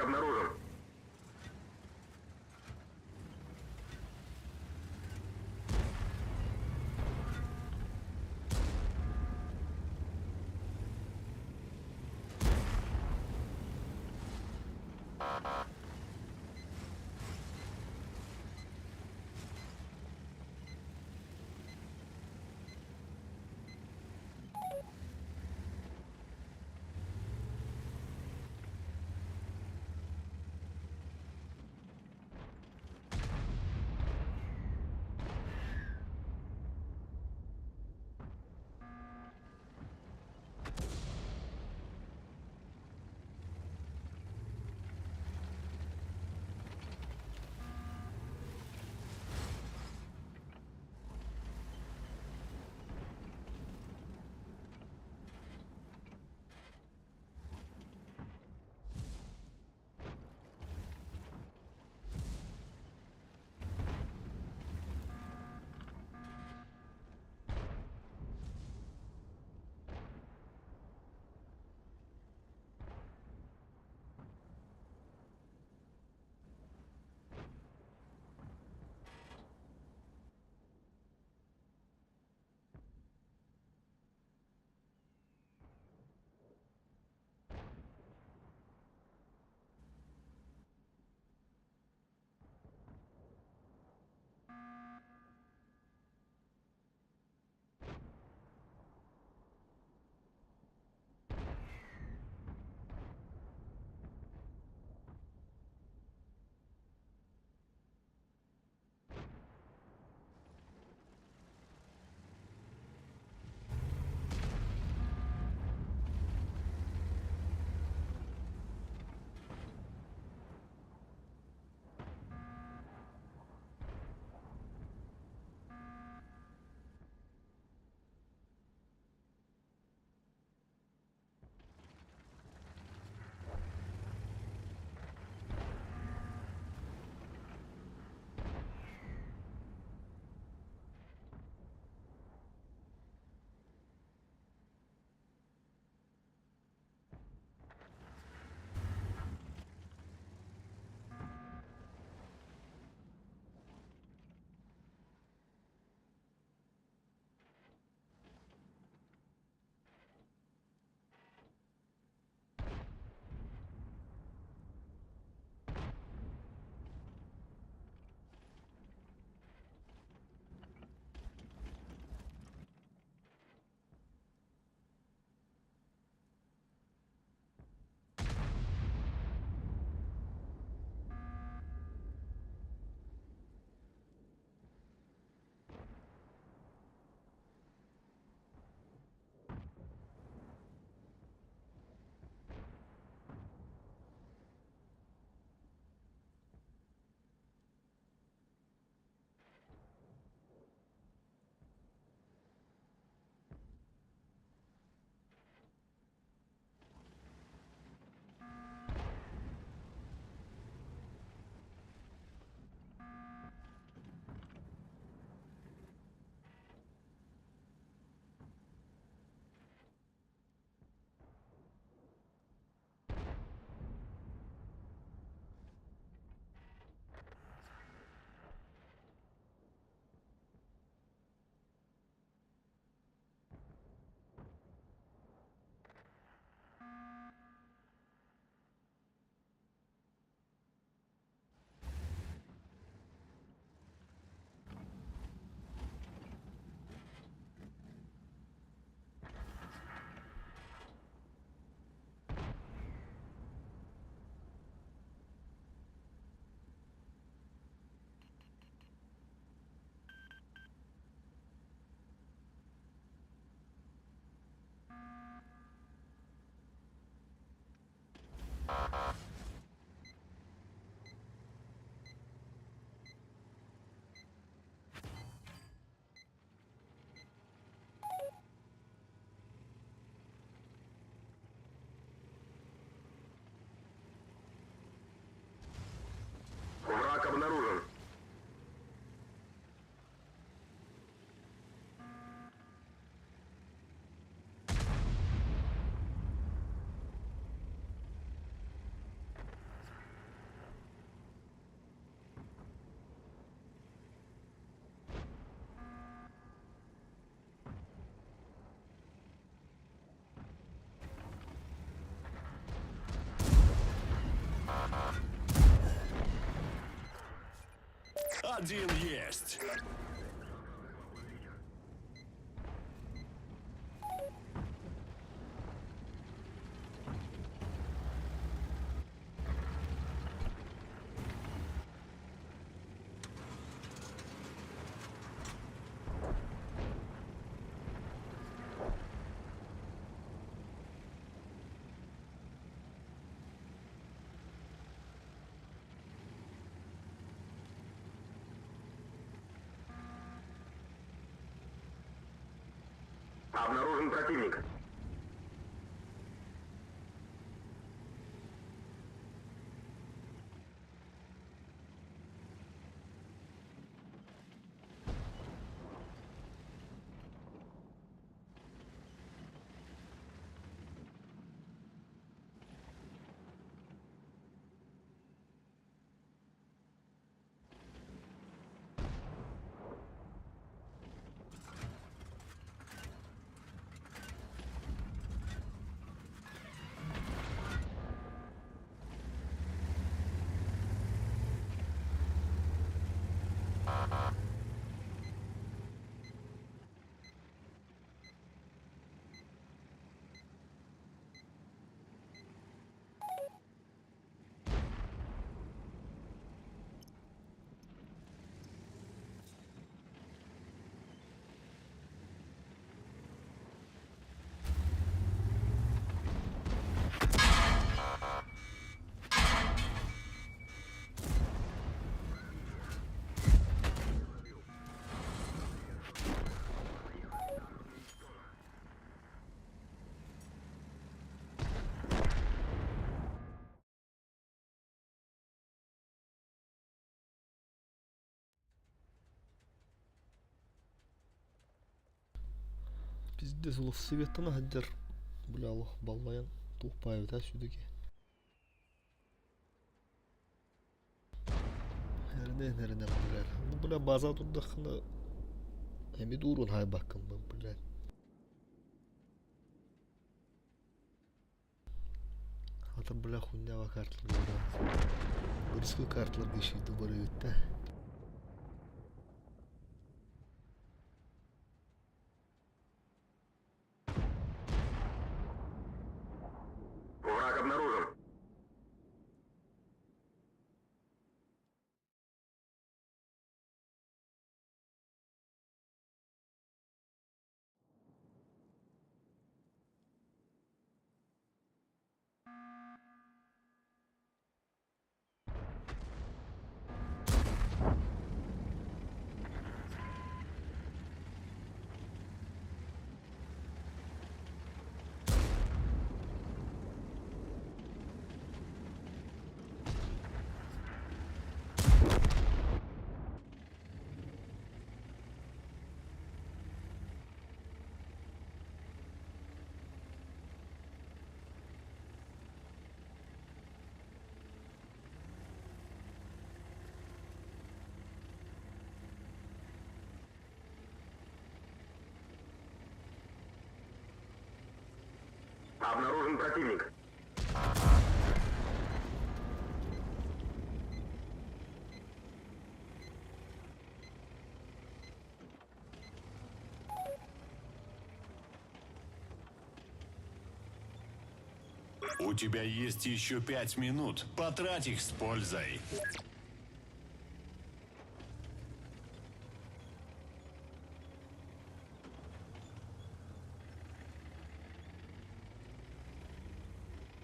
обнаружен. Один есть. Обнаружен противник. Пиздец, ол светтан сылдьар, бля, олох баллайан туох баайбыта сүдүки. Эринэн эринэн, блядь. Ну, бля, база турдаххына эми дуурун хайбаккын блядь. Хата, бля, хуйнява карталар Городской карталарга ишийdi барыбытта. Враг обнаружен. Обнаружен противник. У тебя есть еще 5 минут. Потрать их с пользой.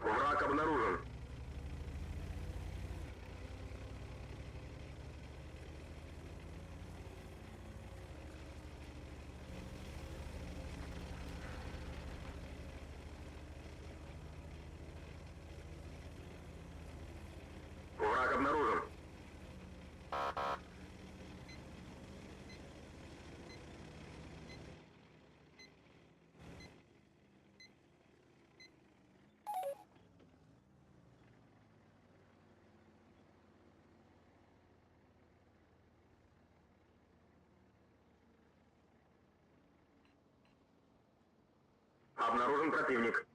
Враг обнаружен. Враг обнаружен. Обнаружен противник.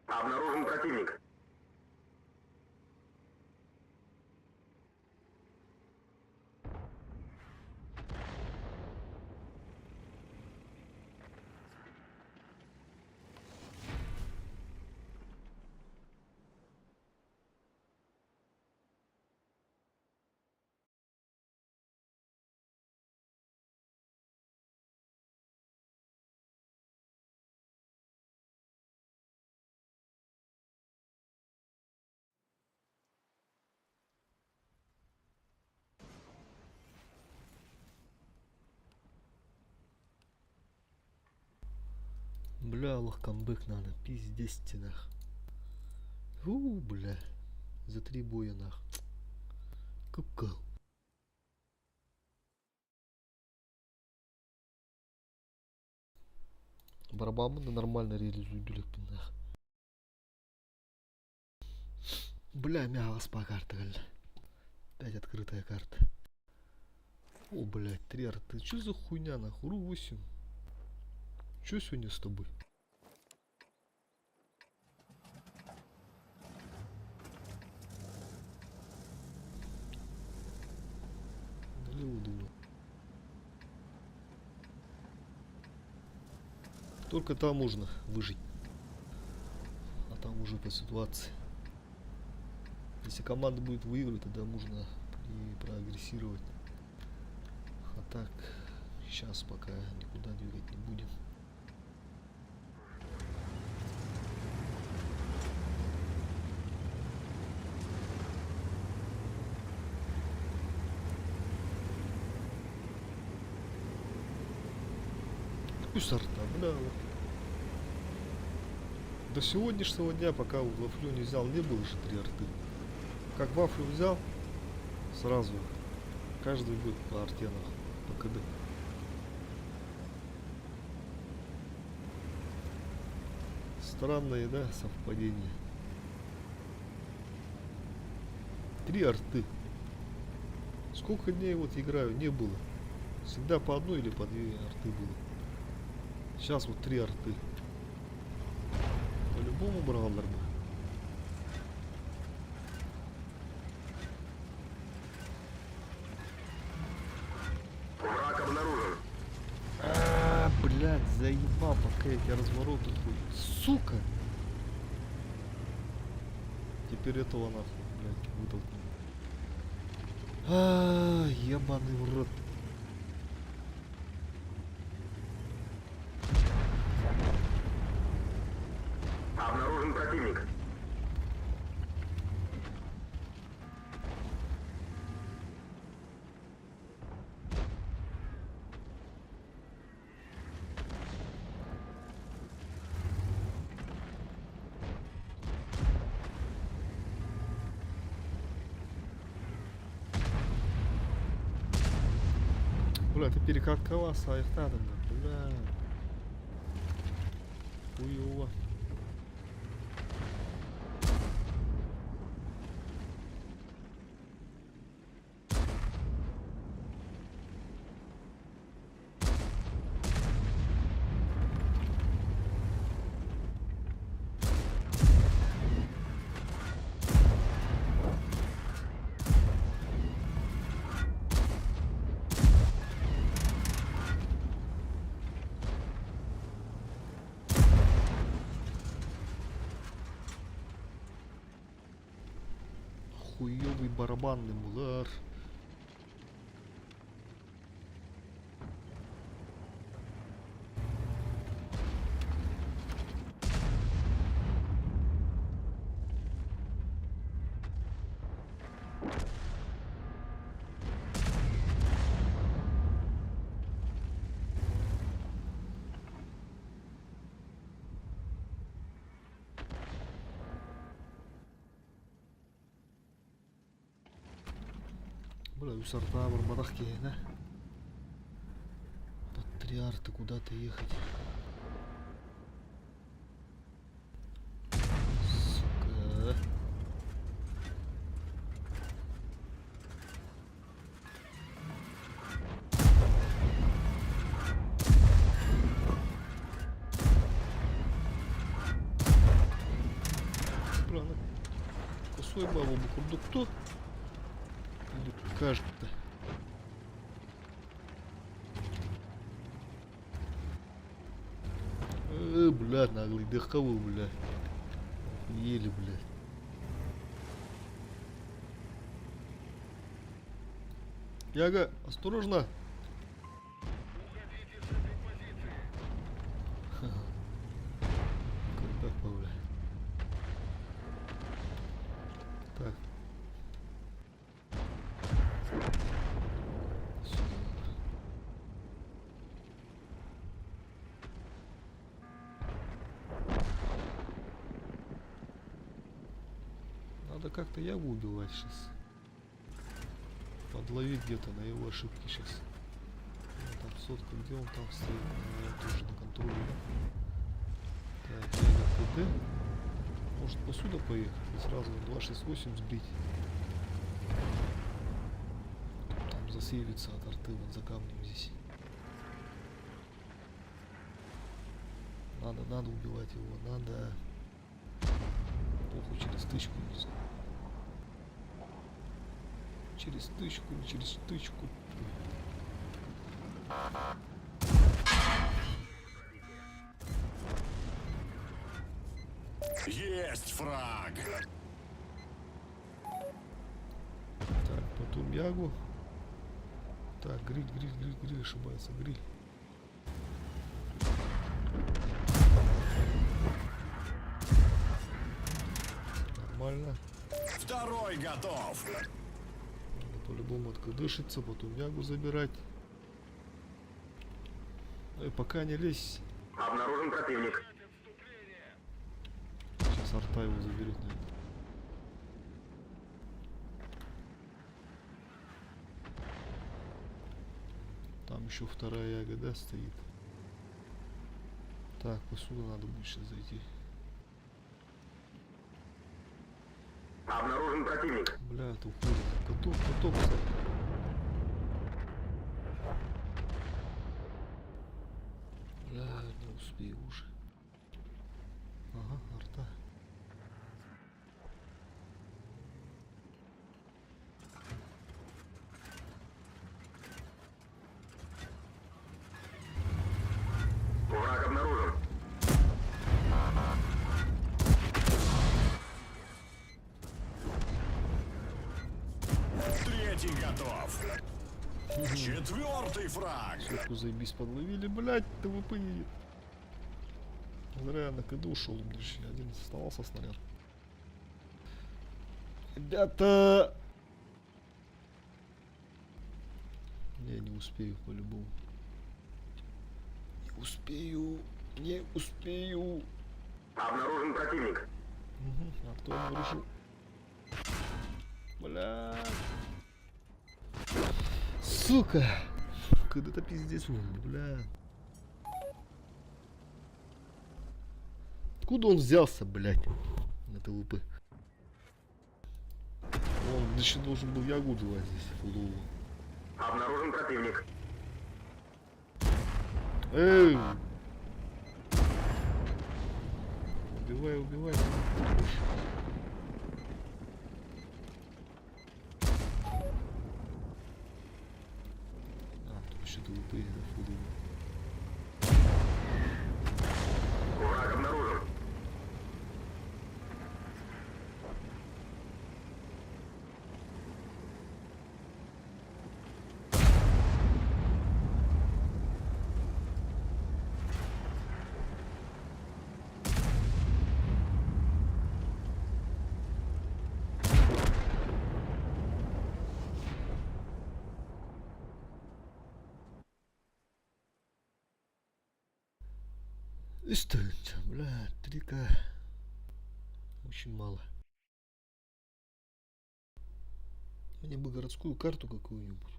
Обнаружен противник. Бля, Аллах, камбэк надо, пиздец тебе нах. У, бля, за три боя нах. Кукол. Барабаммын да нормально реализуйдулукпун нах. Бля, мягас по карта Опять открытая карта. О, блядь, три арты. Что за хуйня нахуй? Ру 8. Что сегодня с тобой? Налево думаю. Только там можно выжить. А там уже по ситуации. Если команда будет выигрывать, тогда можно и проагрессировать. А так, сейчас пока никуда двигать не будем. Пусть арта, бля. До сегодняшнего дня, пока вафлю не взял, не было же три арты. Как вафлю взял, сразу каждый будет по арте нахуй, по КД. Странное, да, совпадение. Три арты. Сколько дней вот играю, не было. Всегда по одной или по две арты было. Сейчас вот три арты. По-любому брал бы. Враг обнаружен. А, блядь, заебал, пока я тебя развороты хуй. Сука! Теперь этого нахуй, блядь, вытолкну. А, ебаный в рот. Обнаружен противник. Бля, ты перекатковался, аяқтадың бля. Хуёво. Хуёвый барабанный мулар. Бля, үс арта барбатах киһи Под три арты куда-то ехать. Сука. Бля, она косой баба бу курдук то? Или кажется? Э, бля, наглый дыховый, бля. Еле, бля. Яга, осторожно! Как бля. Так. Сюда надо. Надо как-то Ягу убивать сейчас. Подловить где-то на его ошибки сейчас. Там сотка, где он там стоит? Наверное, тоже на контроле. Так, Яга КД. Может посюда поехать и сразу 268 сбить. Там засейвиться от арты вон за камнем здесь. Надо, надо убивать его, надо. Похуй через тычку, не знаю. Через тычку, не через тычку. Есть фраг! Так, потом Ягу. Так, гриль, гриль, гриль, гриль, ошибается, гриль. Нормально. Второй готов! Надо по-любому откадышиться, потом Ягу забирать. Эй, пока не лезь. Обнаружен противник. Сейчас арта его заберет, наверное. Там еще вторая яга, да, стоит. Так, посюда надо будет сейчас зайти. Обнаружен противник. Бля, это уходит. Готов, готов, кстати. Бля, не успею уже. Ага, арта. Враг обнаружен. Третий готов! Четвертый фраг! Сотку заебись подловили, блядь, ТВП едет. Зря я на КД ушел, у меня еще один оставался снаряд. Ребята! Не, не успею по-любому. Не успею, не успею. Обнаружен противник. Угу, Артем выручил. Бля. Сука. Когда-то пиздец, бля. Откуда он взялся, блядь, на ТВП? Он еще должен был Ягу убивать здесь, фулову. Обнаружен противник. Эй! Убивай, убивай. Хорош. А, тут еще ТВП, да, фулову. Враг обнаружен. Үс бля, 3К. Очень мало. Мне бы городскую карту какую-нибудь.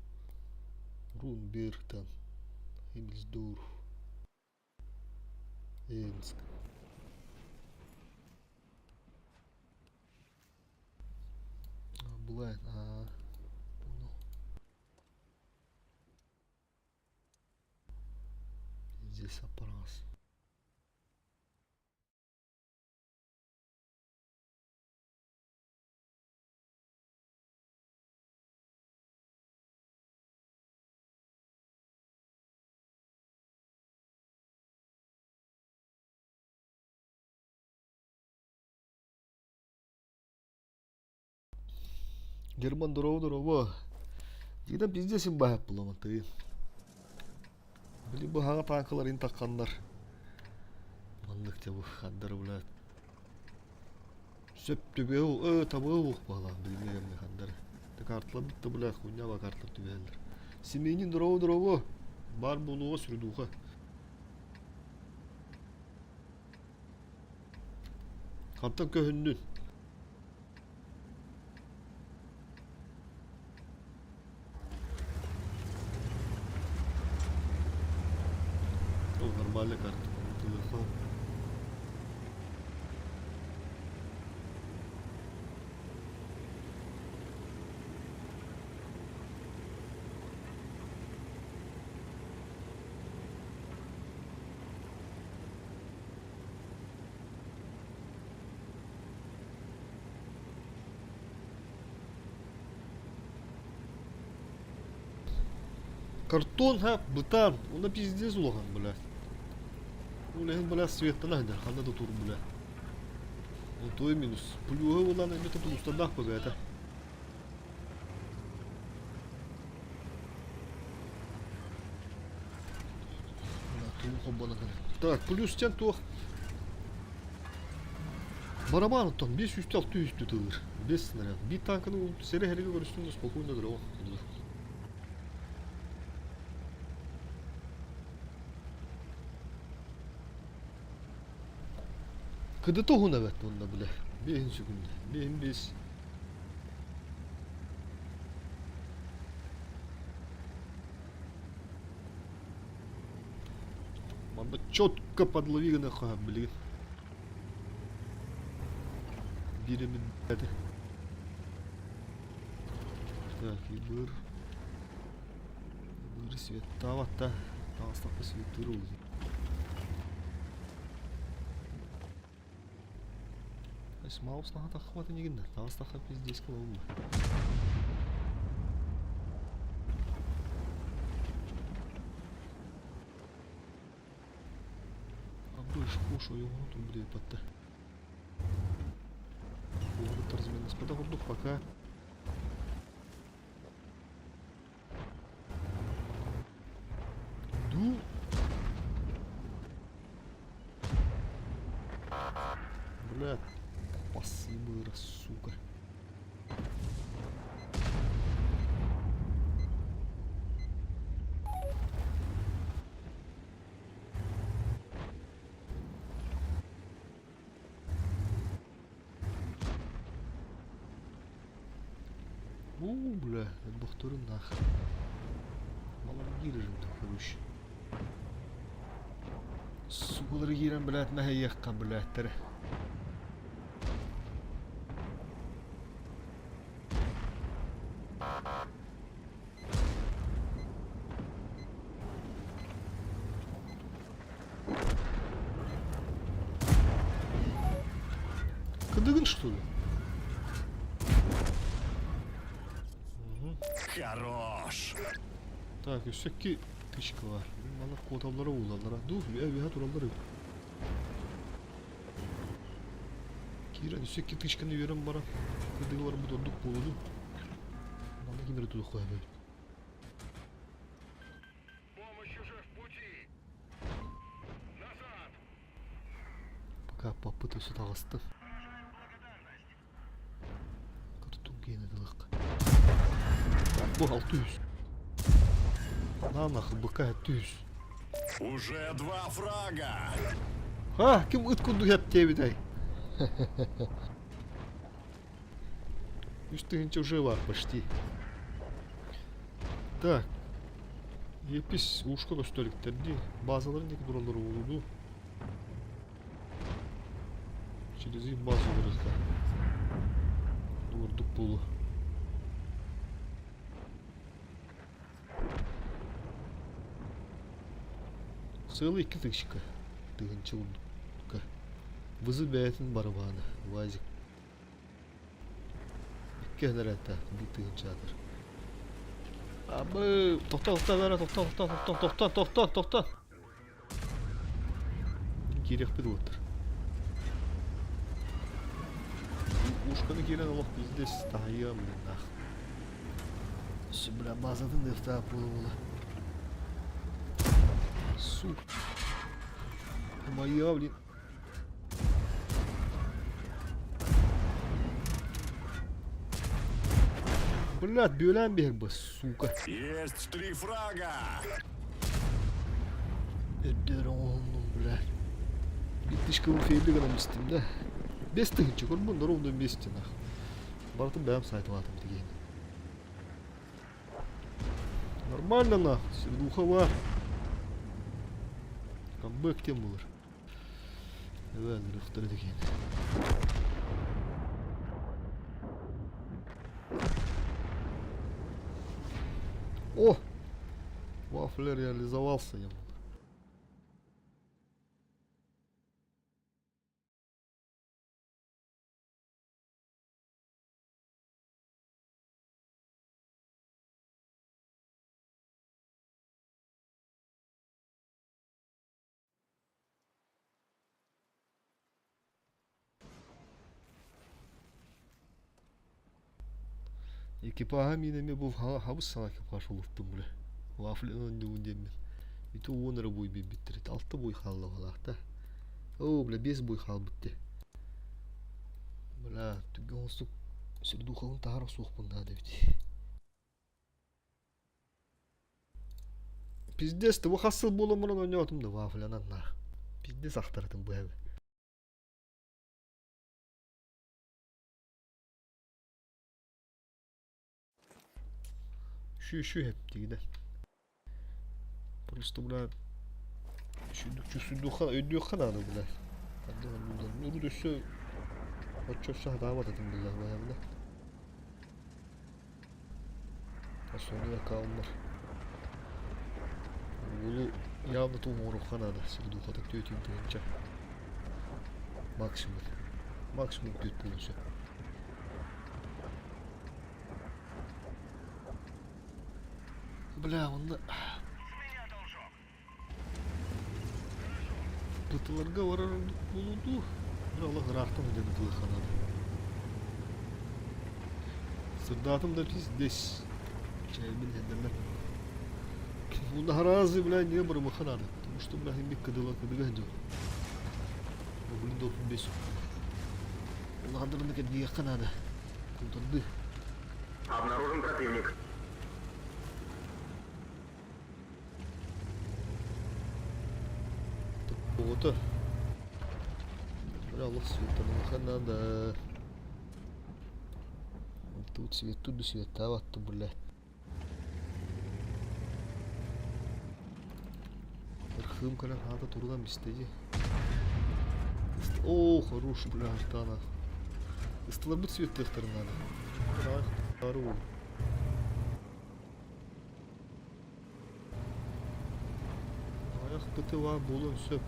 Рунберг там. Эмильсдорф. Энск. А, Блайн, а, понял. Здесь аппарат. Герман дорообо дорообо. Дигитэн пиздец им баһап буламан тыын. Били быһаҕа таанкаларын тахханнар. Маннык те бу хандар блядь. Сөп түбэһэ э табыга уох баалаах билиҥҥи кэмҥэ хандар. Карталар битта бля хуйня ба карталар түбэһэллэр. Семенин дорообо дорообо. Бар буолуоҕа сүрдууха. Хантан көһүннүн? Ол нормальная карта. Телефон. Картон ха бытаан, уна пиздец улахан бля. Улахан бля светтана хадar, ханна да тур бля. Он той минус. Плюһа улан эмиэ тулустардаах бэбээтэ. Так, плюс тен туох Барабан оттон 506 үстү тылыр. 5 снаряд. Bir танканы сeri herige көрүстүң спокойно дөрөҕө. Кыдыта уһун эбэт уонна бile. Биэһин сүгүндэ. Биэһин биэс. Манна четко подлови гына хаһан билигин. Биир эмит этэ. Так, ибыр. Ибыр светтаабатта. Таҕыстахха светтыыр ол. Маус наһаа таххыбат инигин да. Таҕыстахха пиздец кылабын. Абыш, хуш, ойоҕону турбут Уолу разменнаспата курдук пока. Ду. Бля, спасибо, сука. Уу, бля, бохторун нах. Маламгир же короче. Сугалары киирэн, блядь, мэһэйиэххэ, блядь, Кыдыгын, что ли? Угу. Хорош! Так, өссө тычка бар. Мана куоталлара уулаллара. Ду, үөһэ тураллар. Киирэн өссө икки тычканы үөрэн баран кыдыгы барбыт ордук буолуду. Манна ким эрэ тутуох эбит. Помощь уже в пути! Назад! Пока попытался таҕыстым. Картон гиэнэ дылык. Бу 600. На нахуй, быка 700. Уже два фрага! Ха, ким ыт курдук эттиэбитэй? Үс тыһыынча уже бар почти. Так. Епис ушка көстөлүктэрди. Базаларын диэки тураллар уолуду. Через их базу выросла. Ордук буолуо. Сыала икки тысячка. Тыһыынча курдукка. Вызы бэйэтин барабаана. Вазик. Икки энэрээтээх биир тыһыынчаатар. Абы тохтоо тохтоо бара тохтоо тохтоо тохтоо тохтоо тохтоо тохтоо. Киириэхпит уоттар. Ушканы киирэн олох пиздец таһыйыам нах. Өссө, бля, базатын да буола-буола. Сука. Моя, блин. Блядь, бүөлээн биһэр бы, сука. Есть три фрага! Өйдөөр оҥоһуннум, блядь. Биттишкабын фейли гынан истим да. 5000 көрбүн на ровном месте нах. Барытын бэйэм сайтылаатым дигиэн. Нормально нах, сердуха бар. Камбэк тем булар. Эбэ өлөрүөхтэрэ дигиэн. О! Вафля реализовался я. Экипаһа миин эмиэ бу хабыс саҥа экипаж олуттум бля. Вафлин оонньуубун диэммин. Ити уон эрэ буй биэрбиттэр этэ. Алта буй хаалла баҕалаах Оо, бля, биэс буй хаалбыт дии. Бля, түргэн оҥостук сүрдуухабын таһара охсуохпун наада эбит. Пиздец, ты хас сыл буолан баран оонньоотум да вафлянан наах. Пиздец ахтаратым бу эбэ. Шү-шү эптигинэ. Просто, бля, сүрдүөххэ өйдүөххэ наада, бля. Урут өссө оччо өссө сатаабат этим бля, бля. Основной аккауннар. Уолу явно тугу оҥоруохха наада, сүрдүөххэ түөтүүн тыһыынча. Максимум. Максимум түөрт буолуон сөп. Бля, онно Бытыларга барар ордук буолуо дуу? Олох ыраахтан сылдьан ытыахха наада. Сырдаатым да пиздец. Чайбын иһэрдэллэр. Унаһараазы, бля, не барымаха надо. Потому что, бля, имик кыдыла кыдыга сылдьар. Блин, долгун бес. Улахан кэрдиэххэ наада. Култарды. Обнаружен противник. Оҕото. Бля, олох светаныаха надо. Тут свет, тут светтаабатты, бля. Ырхыым кэлэн хаата турунан бистэ дии. О, хорош, бля, Артана. Ыстыларбыт светтыахтарын надо. Айах ПТВ буолуон сөп.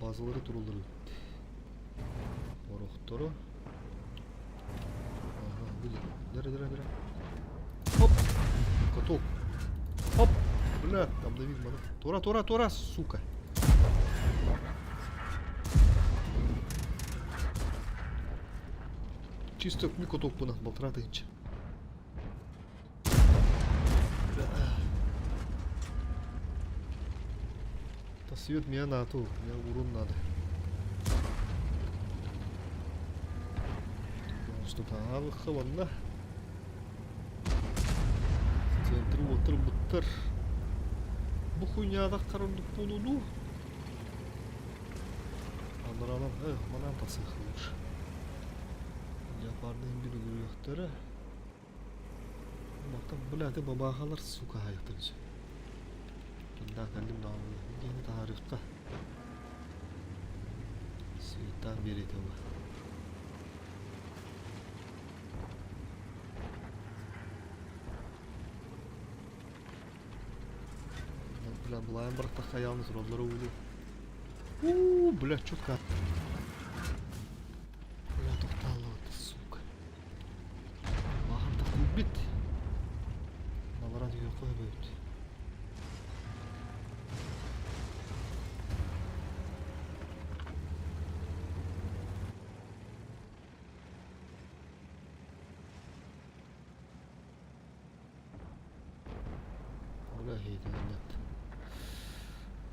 Базалары туруллар эбит. Орохторо. Ага, будет. Дара, дара, дара. Хоп! Каток. Хоп! Бля, там давид мана. Тура, тура, тура, сука. Чисто микотоппунан балтараа тыһыынча. Да свет меня на ту, мне урон надо. Что-то манна. Центр отыр буттар. Бу хуйняда карындык буолуну. Анаранан, эх, манан тасыах лучше. Леопарды бири көрүөхтөрө. Мантан, бля, ты бабахалар, сука, айахтан Мында кэллим даҕаны диэни таһаарыахха. Светтаан биэриэтэ буо. Бля, былаан бырахтахха явно тураллара уулу. Уу, бля, четко. Бля, тохтааллыбыт, сука. Бахан тахтылбит. Баларан үйөккө өбөбүт. Хейтилэммэт.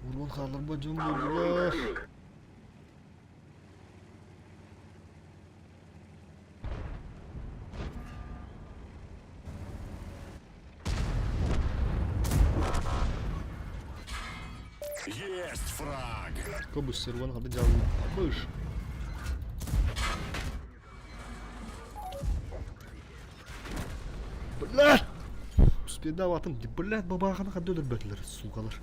Урон хаалларбат дьон буоллулар. Есть фраг! Кобус серван хады дьаллы. Абыш. Блядь! Успедаватым. Блядь, бабаханы хады өлөрбөтүлэр, сукалар.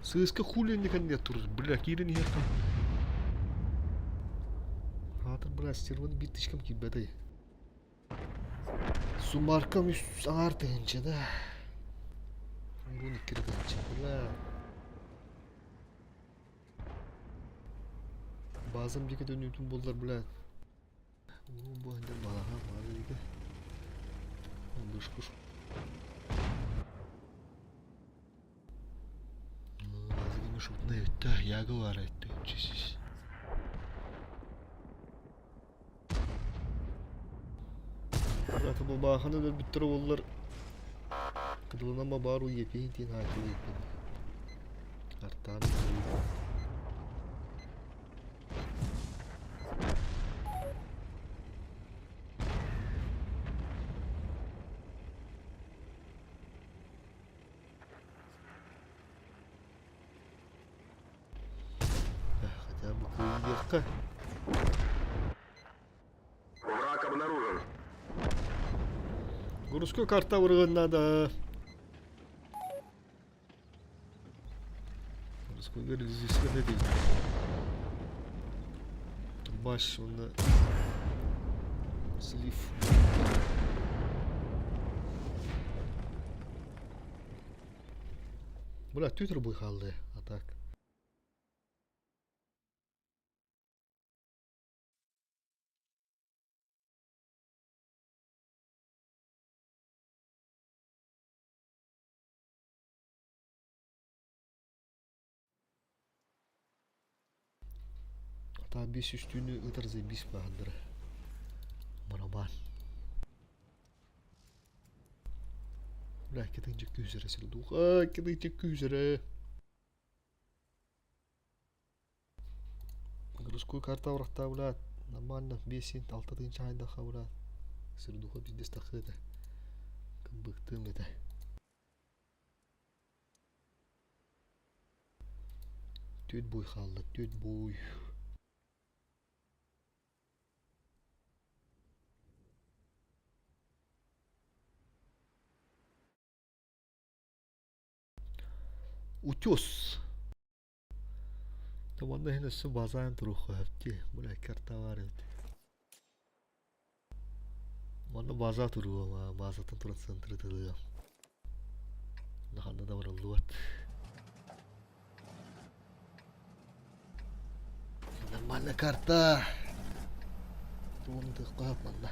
Сыыска хули никогда тур, бля, киирэн иһиэххин. Аатыр, бля, стерваны биир тычкам киирбэтэй. Сумаркам үс аҥаар тыһыынча да. Уруун икки тыһыынча, бля. Базам диэки төннүүтүн буоллар, бля. Уруун бу сылдьан балаһа база диэки. Бышкуш. Азыгын шутна өттө, яга бар өттө, чисис. Ата бабааханы өлөрбүттэрэ буоллар кыдылынан бабаар уйепиин тиин хааччылыйбын. Артаан Хотя бы кыайыахха. Враг обнаружен. Городской карта вырыгын надо. Городской здесь этой. Баш, он слив. Бля, Твиттер бу хаалла, а так. Ата бес үстүүнү ытар заебись баһандара. Барабан. Бля, кытынча күүсэрэ сирдуха, кытынча күүсэрэ. Городской карта урахта, бля, нормально, бесин, алта тыынча хайдаха, бля. Сирдуха пиздец тахыта. Кыбыктым это. Түт буй хаалла, түт буй. Утес. Манна иһин өссө базаан туруохха сөп дии. Бля, карта баар эбит. Манна база туруо, базаттан туран центры тылыам. Ханна да барыллыбат. Нормальная карта. Тугун тыахха манна.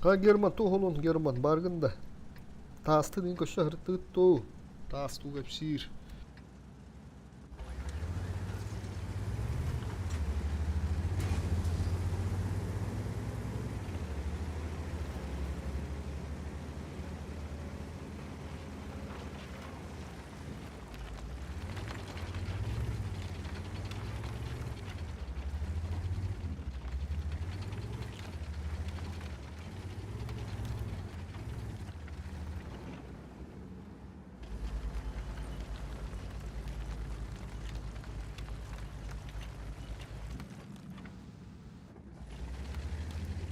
Ха Герман, туох Герман, баргын да. Таастын ин көссө хыртыгыт туу. Таас туу кэпсиир.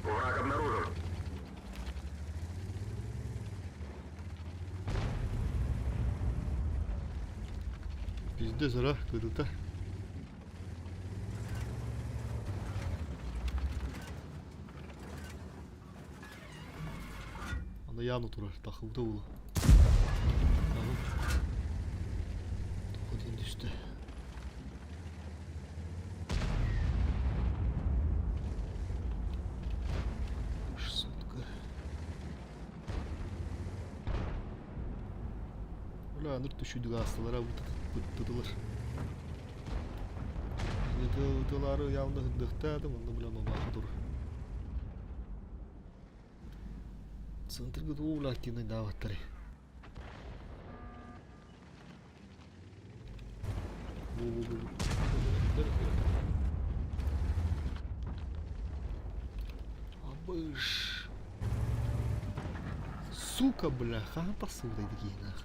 Враг обнаружен. Пиздец, ра, кыдыта. Ана яны турар, тахыбыта була. Тоқы түсті. Сутка. Бля, аныр түшүдүк аастылара быттытылар. Ытылары явно хындыхтаатым, онно бля мамаха тур. Центрга тугу бля активный дааваттары. Абыш. Сука, бля, хаһан тахсыбытай киһинах.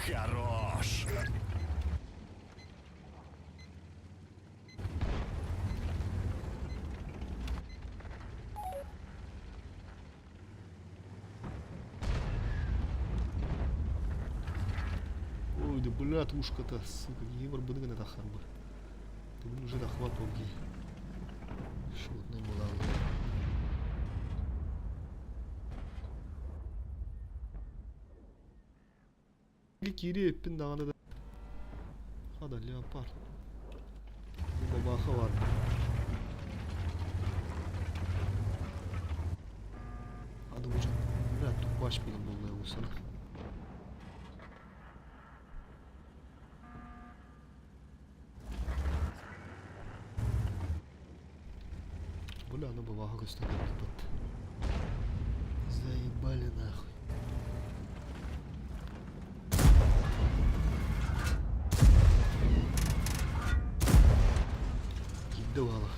Хорош! Ой, да бля, тушка-то, сука, не барбыны на харбы. Ты уже нахват олги. Шотный была. Киириэппин даҕаны да Хада леопард. Бабаха бар. Ады бу бля тупач билин буолла усана. Бля, аны бабаха көстөн кэлбит. Заебали нахуй. Киирдэ баҕалаах.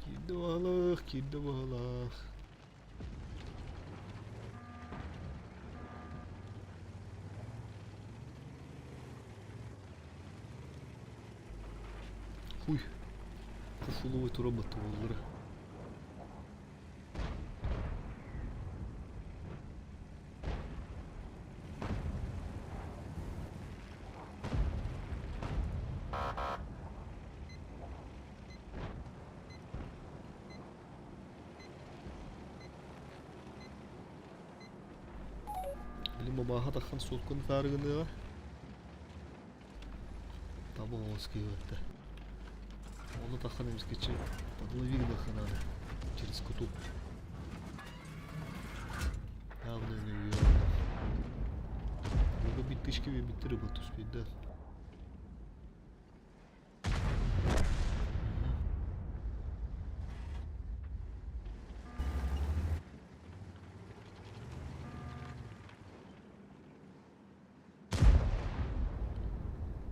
Киирдэ баҕалаах, киирдэ баҕалаах. Хуй. Фуфловый робот буоллара. Билим бабааха таххан суолкун таарыгыныаҕа. Таба оҕус киһи Ону таххан эмискэччи подлови гыныахха через куту. Явно не уверен. Бу биттишки биттири бу туспейда.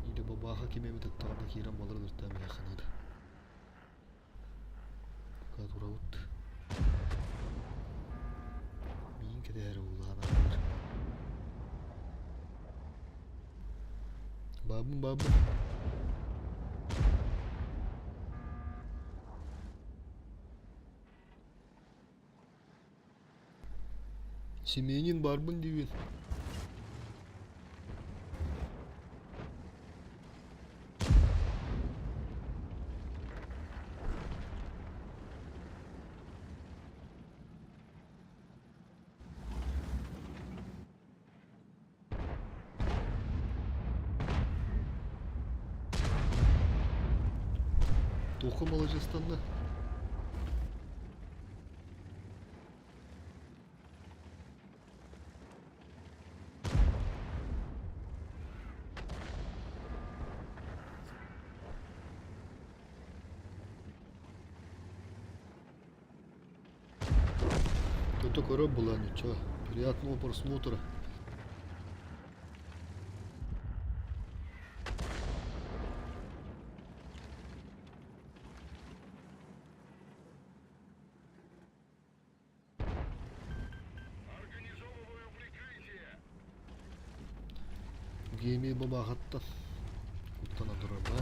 Или бабаха ким эбит ыттаҕына киирэн балар ыртаан миэхэ Пока турабыт. Миин кэтэһэрэ уулаан ааһар. Баабын баабын. Семенин баарбын диибин. Туохха маладьыастанна? Тут көрө була ничего. Приятного просмотра. Геми бабаҕаттан куттана турар да.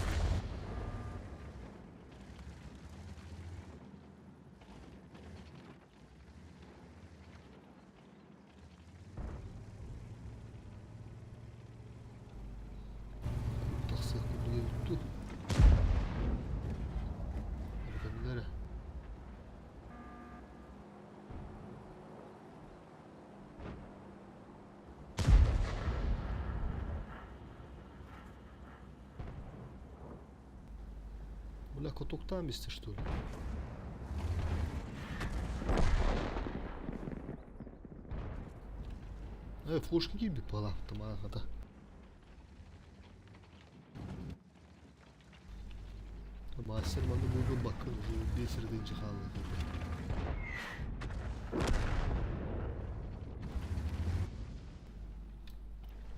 Тахсыах курдук эбит дуу. Эбэтэллэр. Бля, катоктаан бистэ что ли? Э, флешка киирбит буолаах тамаахата. Мастер манна буолбут бакка уже биэс эрэ хаалла.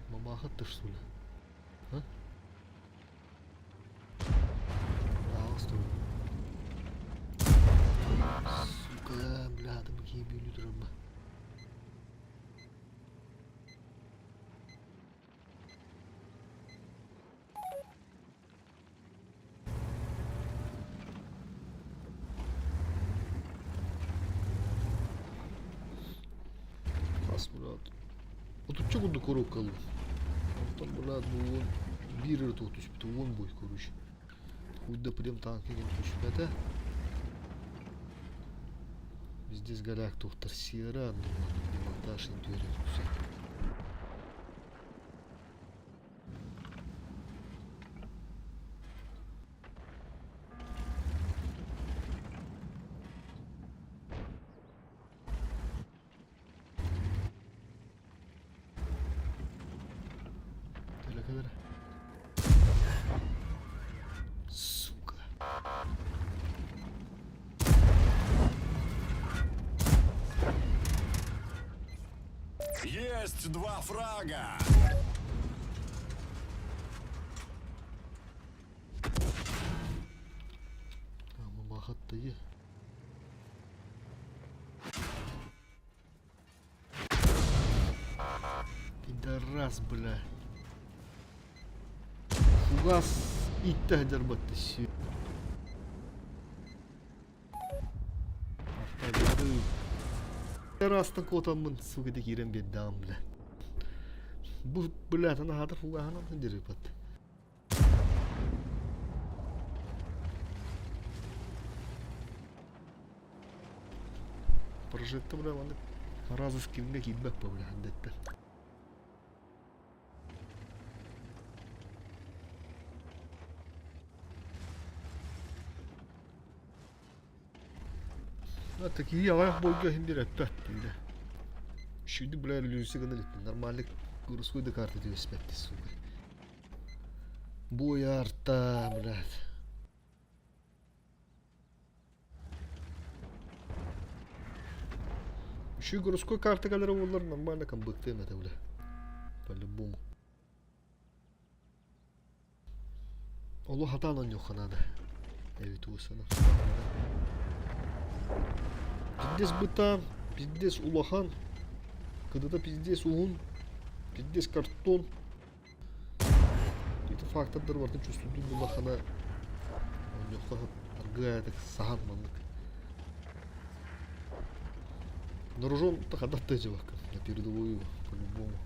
Мамахатта что ли? А? Сука, бля, там какие били турба. Хас брат. Отучча курдук коробка ыллым. Онтон брат бу уон биир эрэ туох түспүтэ уон бой короче. Хуйда прям танк игин түспэтэ. Здесь голяк туохтар сиэра, демонтаж түһэрэ түксэ. Кэлэ кэлэрэ. Сука. Есть два фрага! Мамахаттайы. Пидорас, бля. Фугас иттэ дьарбатты си. Растан куотаммын сука да киирэн биэрдэҕим бля. Бу бля наһаата фугаһынан дьарыпат. Прожекта бля маннык разы скинҥэ киирбэт бля эрдэттэн. Такие аҕыйах буолга иһин биир эппэт диирэ. Үчүгэйдик бля иллюзия гына иликпин. Нормальный городской да карта түбэспэт сука. Буойарта, блядь. Үчүгэй городской карта кэлэрэ буоллар нормально камбыктыам этэ бля. По-любому. Олу хатаан оонньуохха наада. Эбит уусана. Пиздец бытаан, пиздец улахан, кыдыта пиздец уһун, пиздец картон. Ити фактордар барытын чувствуйдуун буллаххына оонньуохха аргыаятык саһан маннык. Наружон хадат тыжыбакка на передовую по-любому.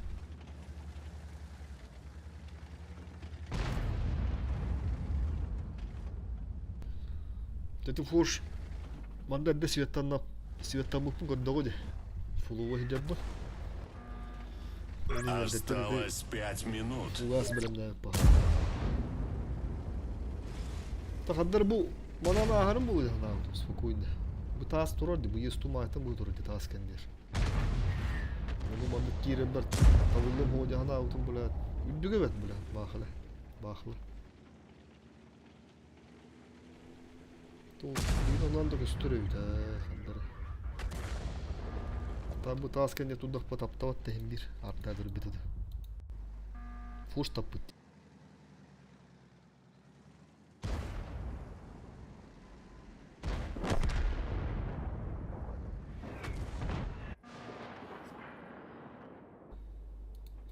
Ити фуш манда эрдэ светтанна светтаммыппын көрдөҕө дии. Фулуга сылдьарбын. Осталось 5 минут. Фугас бэлэмнээбит баҕа. Тахаддар бу манан ааһарым буолуо санаабытым спокойно. Бу таас турар дии, бу ес тумаайтан бу турар дии таас кэннигэр. Ону маннык киирэрбэр табыллым һуо санаабытым блядь. Үрдүгэ бэт блядь, баахыла. Баахыла. Онон да көстөр эбит ээ ханнары. Та бу таас кэннэ турдахпа таптабат да иһин биир ардаа көрбүт этэ. Фуш таппыт.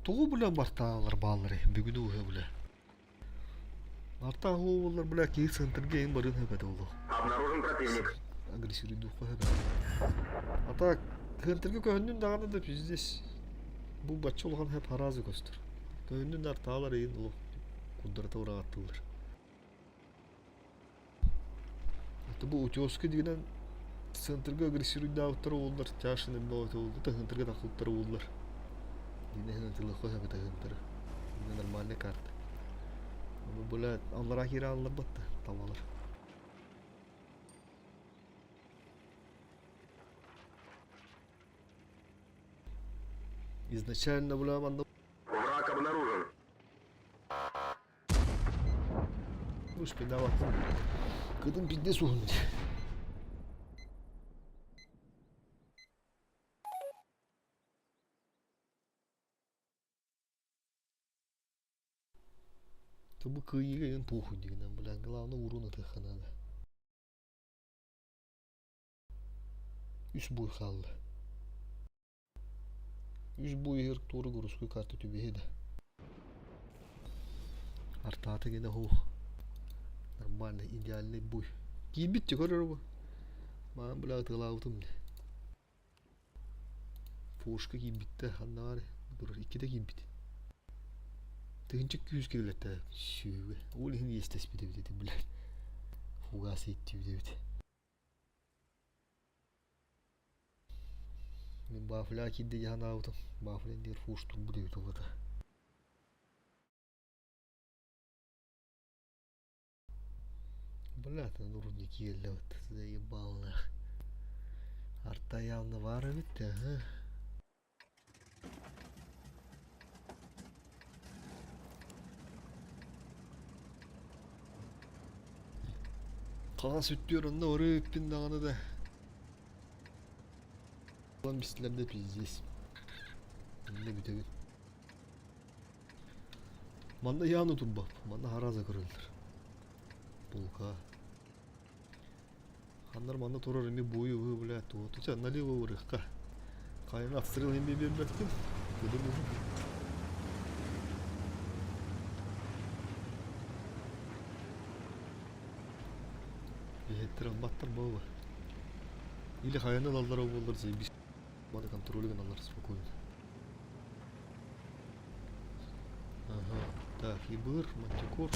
Тоҕо бля мартаалар баалларый бүгүн ууһа бля. Мартаа буоллар бля киһи центргэ иһин барыан сөп этэ олох. Обнаружен противник. Агрессируйдуохха сөп этэ. А так центргэ көһүннүн даҕаны да пиздец. Бу бачча улахан хэп хараазы көстөр. Көһүннүн да артаалар иһин олох курдарата ураҕаттыллар. Это бу утеска дигинэн центрга агрессируйдаабыттара уоллар чашины бөҕөтө буолла таһыынтарга тахсыбыттара уоллар. Динэһин ытылыхха сөп таһыынтары. Нормальный карта. Ону бля аллараа киирэ алларбат да табалар. Изначально бля манна Враг обнаружен. Уж пидават. Кыдым пизде суһун. Бу кыайыыга эн похуй дигинэн, бля, главное урун ытыахха наада. Үс буй хаалла. Үс буй иһэр туора городской карта түбэһэ да. Артаата генэ оһох. Нормальный, идеальный буй. Киирбит чэ көрөр бу. Маан бля ытыалаабытым дии. Пушка киирбиттэ ханна баар турар иккитэ киирбит. Тыһыынча күүс кэллэтэ сүөгэ. Ол иһин иэстэспит эбит этим блядь. Фугас ииттибит эбит. Мин бафля киирдэ дии санаабытым. Бафля диир фуш турбут эбит олата. Бля, ты рудник киэллэбит. Заебал нах. Арта явно баар эбит, ага. Хаҥас үттүөр онно ырыыппын даҕаны да Ылан бистилэр да пиздец. Иннэ бүтэбин. Манна явно турбап. Манна хараза көрөллөр. Булка. Ханнар манна турар эми буйу вы бля туоту ча налево урыхка. Хайын отстрел эми бербэттим. Кыдым уһун. Биһиттэр албаттар буолла. Или хайаны ылаллара буоллар заебись. Маны контроль гыналлар спокойно. Ага. Так, Ибыр, Мантикор.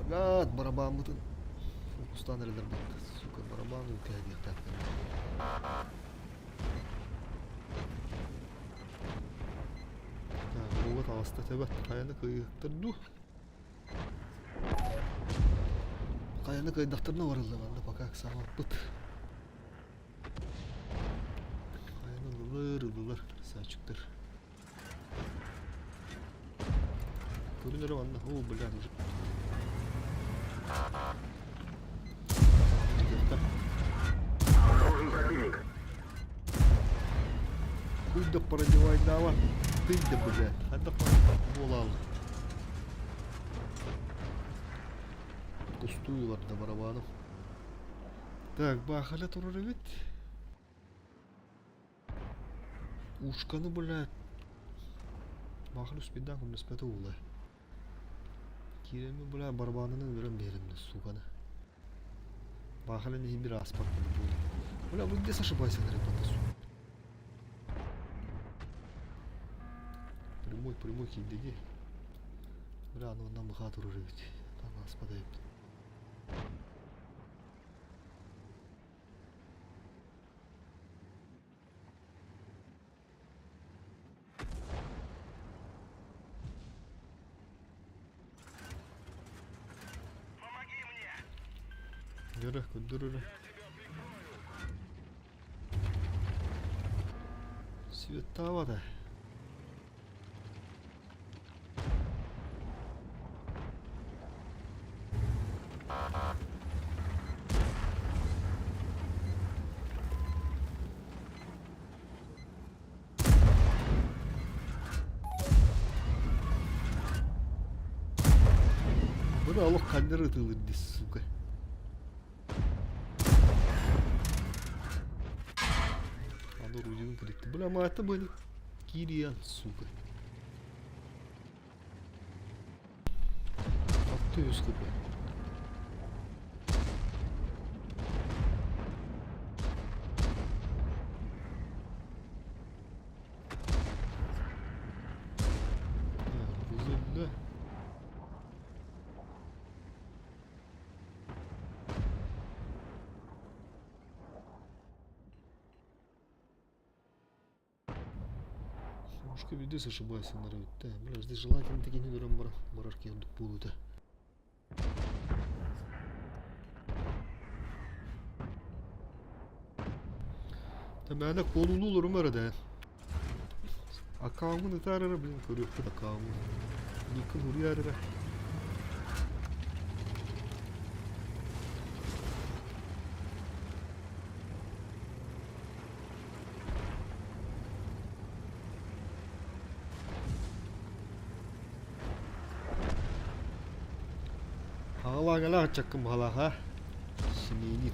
Блядь, барабаммытын фокустаан эрэлэр батта. Сука, барабан үлкэһэ Так, буга таҕыста тэбэт. Хайаны кыайыахтар дуу? Хайаны кыайдахтарына барыллар манна пока ыксаабаппыт. Хайаны ылылар, ылылар, красавчиктар. Көрүн эрэ манна, о, блядь, уже. Обнаружен противник. Хуй да продевай дава. Ты да, блядь. Ханна буолаал. Пустую барда барабаным. Так, баахала турар эбит. Ушканы, блядь. Баахала успейдаан көмөлөспөтө уула. Киирэммин, бля, барабанынан өлөрөн биэриммин, суканы. Баахала иһин бир ааспаппын буолла. Бля, вы где ошибайся, ребята, сука? Прямой, прямой киирдиги. Бля, аны оннан быхаа турар эбит. Там ааспата эбит. Дөрө, көрдөр өрө. Светтаабата. Бу олох ханнар ытылыр дии сука. Аны Рудигын кырытты. Бля, маата были. Кириан, сука. Атты өс хп. Üzüldü. Ушка видос ошибайся нарывит. Да, бля, здесь желательно такие не дурам барашки будут. Та мээнэ куолуулуу олорум эрэ да. Аккауммун ытаар эрэ, блин, көрүөхпүт аккауммун. Никкын уруйаар эрэ. Аҕалаагалаах ыччаккын баһылаах, а? Семенин.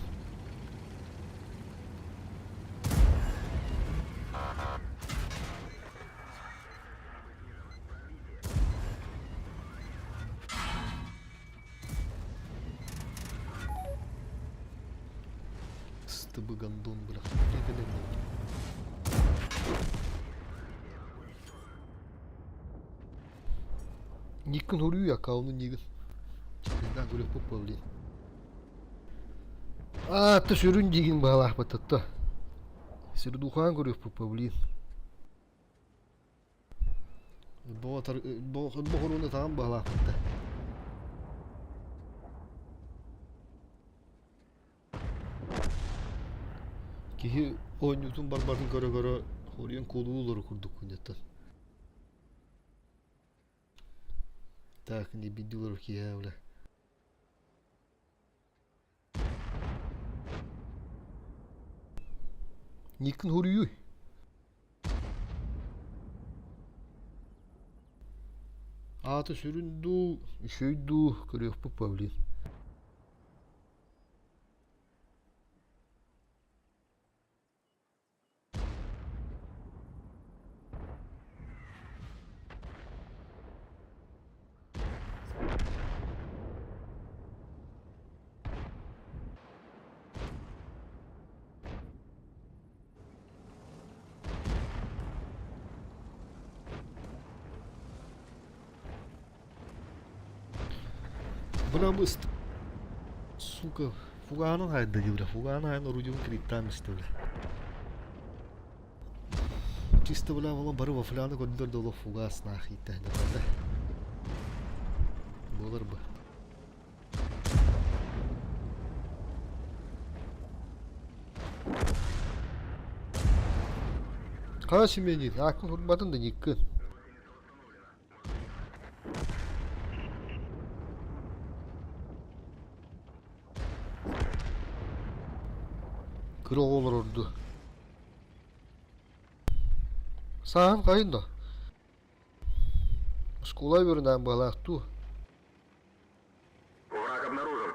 Стыбы гондон бля. Никкын хоруй аккаунун нигин. Чекайдан көрүөхпүт блин. Аа, ты сүрүн диигин баҕалаахпыт атта. Сирдухаан көрүөхпүт блин. Бохоруну таҕан баҕалаахпыт да. Киһи оонньуутун барбатын көрө-көрө хоруйан куолуулар курдук күннэттэн. Так, не бидилар киһи бля. Никин хоруйуй. Аата сүрүн дуу, үчүгэй дуу көрүөхпүт павлин. Бырабыст. Сука, фугаһынан хайда дии бля, фугаһынан хайан орудиун криптаан истэ бля. Чисто бля, ола бары вафляны көрдүлэр да олох фугас нах иитэ да. Буолар бы. Хара Семенин, ааккын урбатын да никкын. Кыра оҕо олорорду. Сааһын хайын да? Оскуола үөрэнээн быһалаах дуу? Враг обнаружен.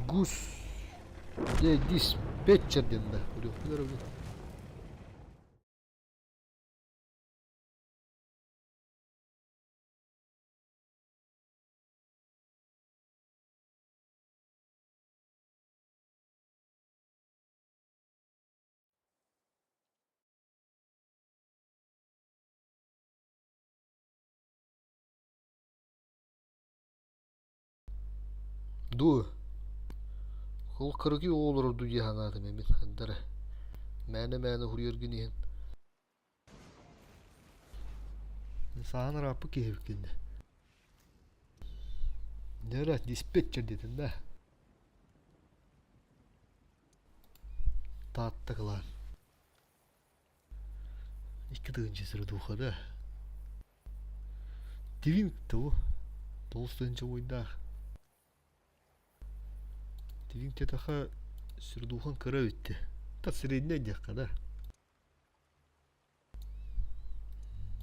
Гус. Где диспетчер диэн да. Дуу, ол кыракый оҕолору дуу дии санаатым эмин ханна эрэ мээнэ-мээнэ уһуйаргын иһин Саһан ырааппыт киһи эбиккин дии. Дьэ эрэ диспетчер диэтин да. Таатта кылаан. Икки тыһыынча сырдууха да. Твинг туу 9 тыһыынча буойдаах. Твинг диэтэххэ сырдуухан кыра эбит дии. Та средняй диэххэ да.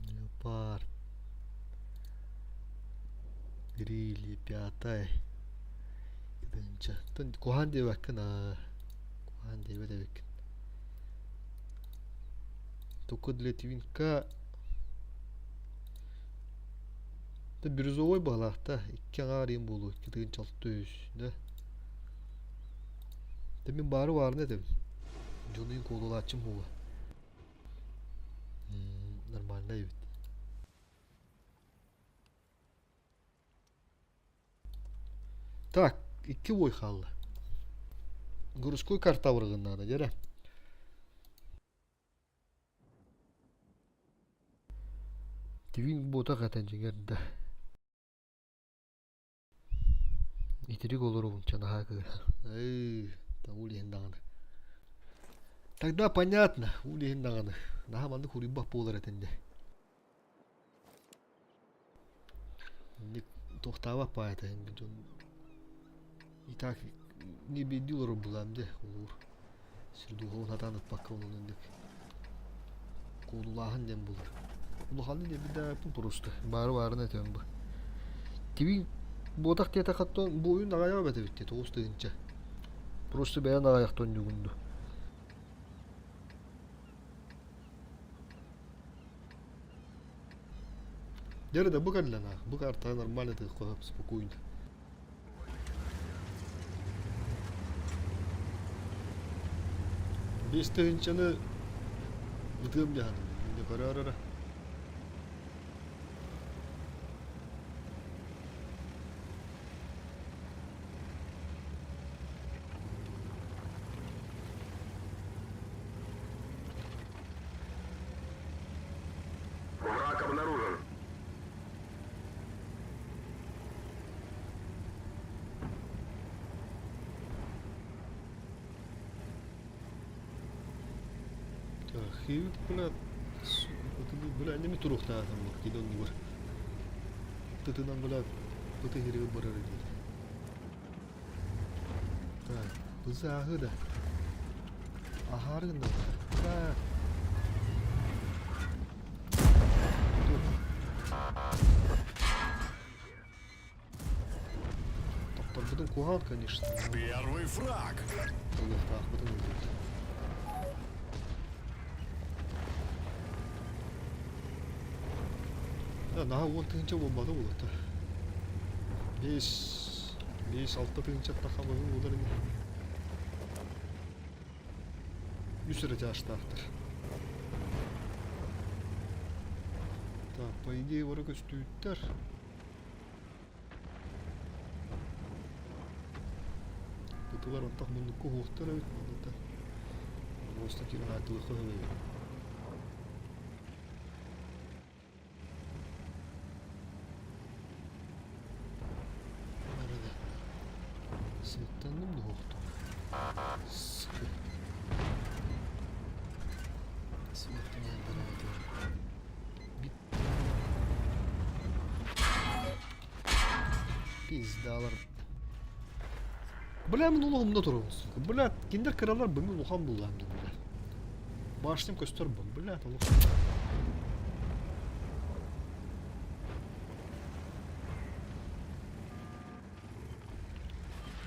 Леопард. Гриль пятая. Тыһыынча. Куһаан диэбэккин аа. Куһаан диэбэт эбиккин. Только для твинка Да бирюзовой быһалаах да икки аҥаар иһин буолуо икки тыһыынча алта үс да Да мин баары баарына этэбин дьону иһин куолулааччым буолуо нормально эбит Так, икки бой хаалла. Городской карта абыргын наада, дьэрэ. Тивин буотах этэн дьиҥэр да. Итирик олоробун чанаһаа кыыһа. Эй, табыл иһин даҕаны. Тогда понятно, ол иһин даҕаны наһаа маннык хуруйбат буолар этиннэ. Инник туохтаабат паайата дьон и так не биирдии олорор булаам дьэ улуур сирдууһабын сатаан ыппакка онон инник куолулааһын диэн булар. Улаханын эбидээппин просто баары баарына этэн бу. Тиби буотах диэтэххэ буойун аҕайаҕа бэтэбит дии 9 тыһыынча. Просто бэйэн аҕайахтан ньугунду. Дьэ да бу кэллэ нах, бу картаҕа нормально тыахха спокойно. 5 тыһыынчаны ытыам дьаһан, көрөөр эрэ. Враг обнаружен. Так, и бля, бля, неме туруохтаатым бу, киди оннугар. Тытынан, бля, ыты иһиригэр барар диир. Так, бызааһы да. Аһаары гынна. Да. Тут. Тохторбутун куһаҕан, конечно. Первый фраг. Ылыахтаахпытын ылбыт. Да, наһаа 10 тыһыынча буолбата буолуохта. 5, 5-6 тыһыынча тахабыһы буолар ини. Үс эрэ чаастаахтар. Так, по идее, бары көстүүттэр. Бытылар онтох муннукку уһуохтар эбит, манната. Муоста киирэн аатылыахха сөп эбит. Арада. Светтанным дуһуохтум. Сука. Светтанан бараатым. Пиздалар. Бля, мин улуһумда турабын, сука. Бля, кинилэр кыралар бу мин улахан буллаам дуу, бля. Башням көстөр бу, бля, олох.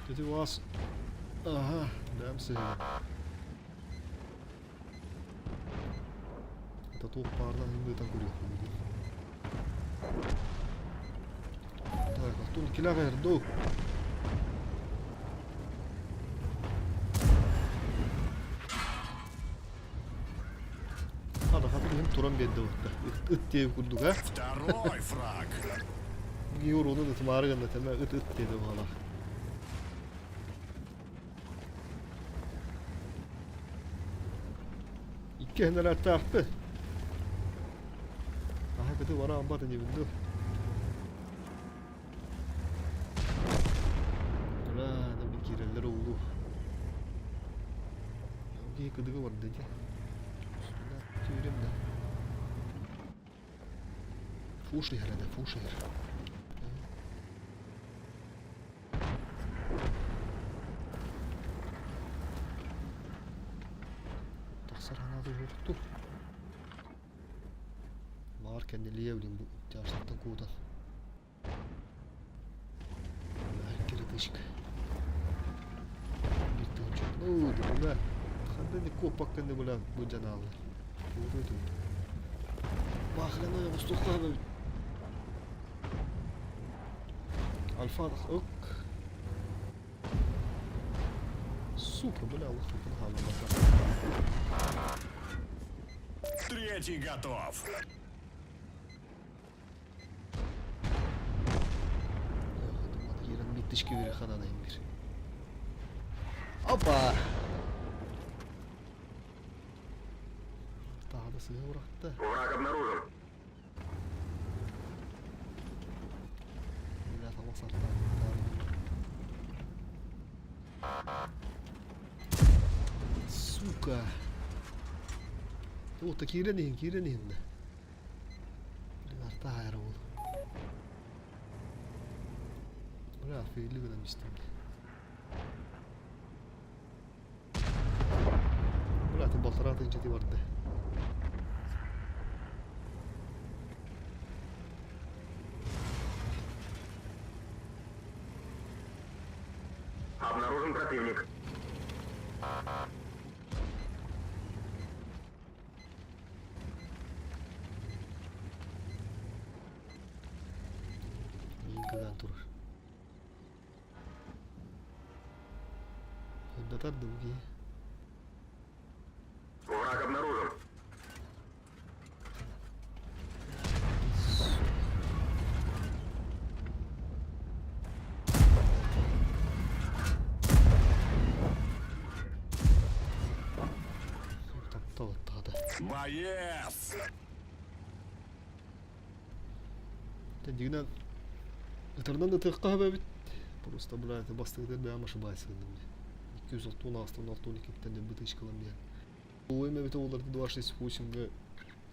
Dedi вас. Ага, бэм сыһыга. Это туох баарынан ымыытан көрүөхпүн дии. Так, оттон килэх эрду. Хата хата киһим туран биэрдэ батта. Ыт ыт диэбит курдук, а? Второй фраг. Гиор онун ытымаары гынна тэмэ ыт ыт диэди баҕалаах. Иккиһин эрээттээхпин. Аһа кыты бараан бат инибин дуу. Бля, да киирэллэр уулу. Киһи кыдыгы барда дии. Түүрем да. Фуш иһэр да, фуш иһэр. Тахсар ханаата уһукту. Маар кэннилиэ билин бу тяжтан куутан. Кирдышка. Биир тыһынча. Ну, бля. Ханна не коппакканы бля бу дьанаалар. Бахрана устухха Альфа ок. Сука, бля, лохтан хаалла. Третий готов. Киирэн биттишки бири хананайын бир. Опа! Тағы да сыһы урахта. Враг обнаружен. Бля, тамақ сартан. Сука. Уота киирэн иһин, киирэн иһин да. Блин, арта аһайара буолуо. Бля, фейли гынан истим. Бля, ты полтора тысячи ты барда. Обнаружен противник. Миигин кыгаан турар. Сырдатар да бу киһи. Враг обнаружен. Таптал аттаҕата. Боец! Дьиҥинэн ытарынан ытыахха сөп эбит. Просто, блядь, бастакытыгар бэйэм ошибаюсь гынным дии. 206 6 12-тэн бытычкалан биһэн. Уойум эбитэ буоллар 268-га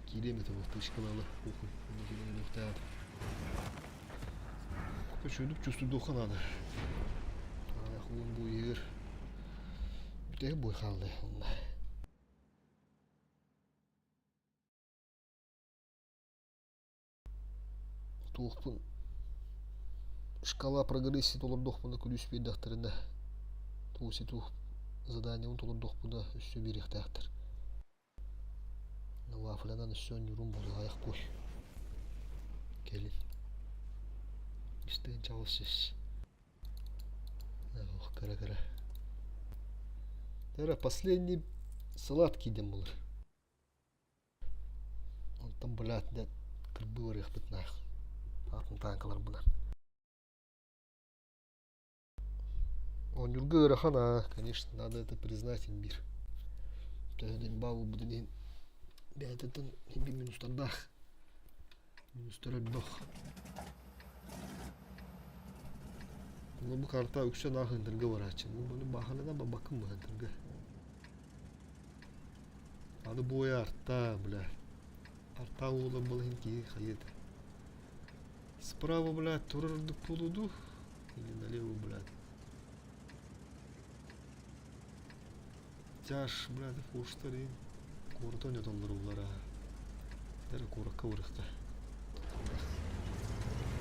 киириэм этэ буол тычкалаалы похуй. Онно киирэн өлүөхтээх. Үчүгдүк чувствуйдуохха наада. Аах уон бу иһигэр бүтэһик бой хаалла онно. Туохпун шкала прогрессии толордохпуна күлүүс биэрдэхтэринэ тугу туох заданиебын толордохпуна өссө биэриэхтээхтэр. Вафлянан өссө оонньуурум буолуо аҕыйах куй. Кэлин. Истээн чаҕыл сис. Ох, кыра-кыра. Тара последний сладкий диэн буолар. Онтон блядь, дэ кырбыы барыахпыт наах. Атын таанкаларбынан. Оонньуурга ыарахан аа, конечно, надо это признать имбир. Төһө да буолбутун иһин бэйэтиттэн биир минустардаах. Минустар элбэх. Бу бу карта үксэ наах ынтырга барааччы. Бу бааханана бабаккын бу ынтырга. Аны буойа арта, бля. Арта уола был иһин киһи хайыта. Справа, блядь, турар ордук буолуо дуу? Или налево, блядь. Тяж, блядь, куштар иин. Куората ойнотоллор улара. Дэрэ куоракка барыахта.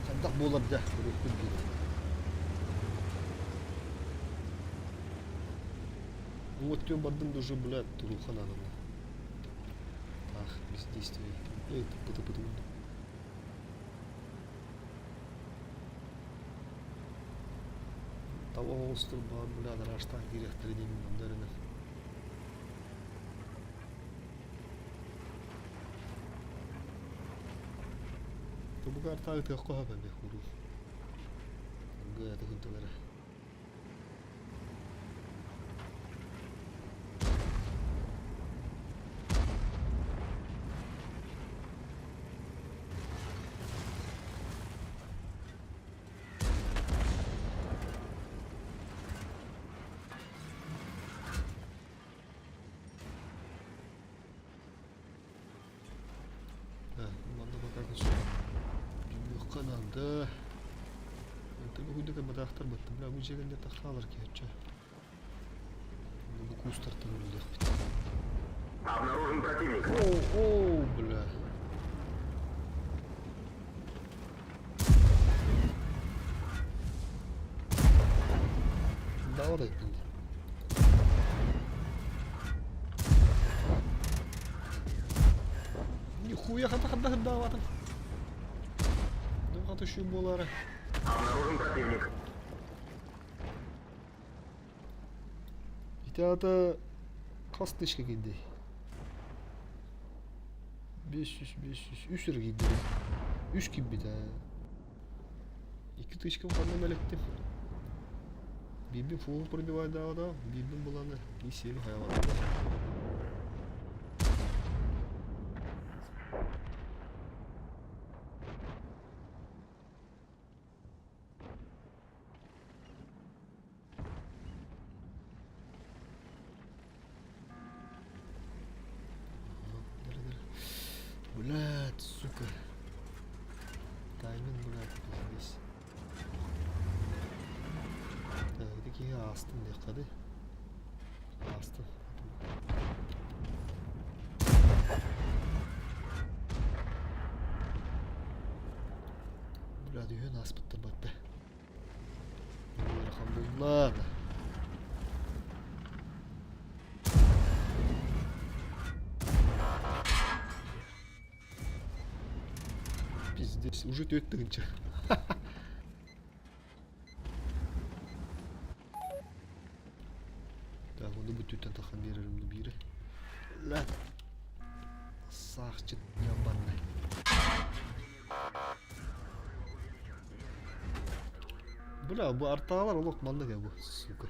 Хайдах буолар дьэ, көрүөхпүт диир. Уҥа өттүгэр бардым да уже, блядь, туруохха наадалла. Ах, бездействие. Эй, тыппы-тыппы Таба оҕустур баар бля араастаан киириэхтэрэ диэммин онно эрэнэр. Тобуга артаа ытыахха сөп эбит куруук. Ыргыата сылдьаллара. Манна пока Дьүлүөххэ наада. Антон уһуйда кэмэтаахтар баттым. Бля, бу дьиэгэнде таххаалар киһиччэ. Бу куустартан үлэлиэхпит. Обнаружен противник. О, о, бля. Давай, Нихуя хата хата хата Ну хата еще буолара. Обнаружен противник. Ити аата хас тысяча киирдэй? 500, 500, үс эрэ киирдэ. Үс киирбит ээ. Икки тысячкам ханна мэлэттим. Биирбин фул пробивайдаабыта, биирбин буланы и семь хайалаата. Блядь, сука. Тайминг, блядь, пиздец. Так, ити киһи аастын диэххэ дии. Аастын. Блядь, үһүн ааспыттар батта. Ыарахан булла. Пиздец, уже төрт тыһыынча. Так, ону бүтүттэн тахан биэрэрим биири. Ла. Саахчыт ебаный. Бля, бу артаалар олох маннык бу, сука.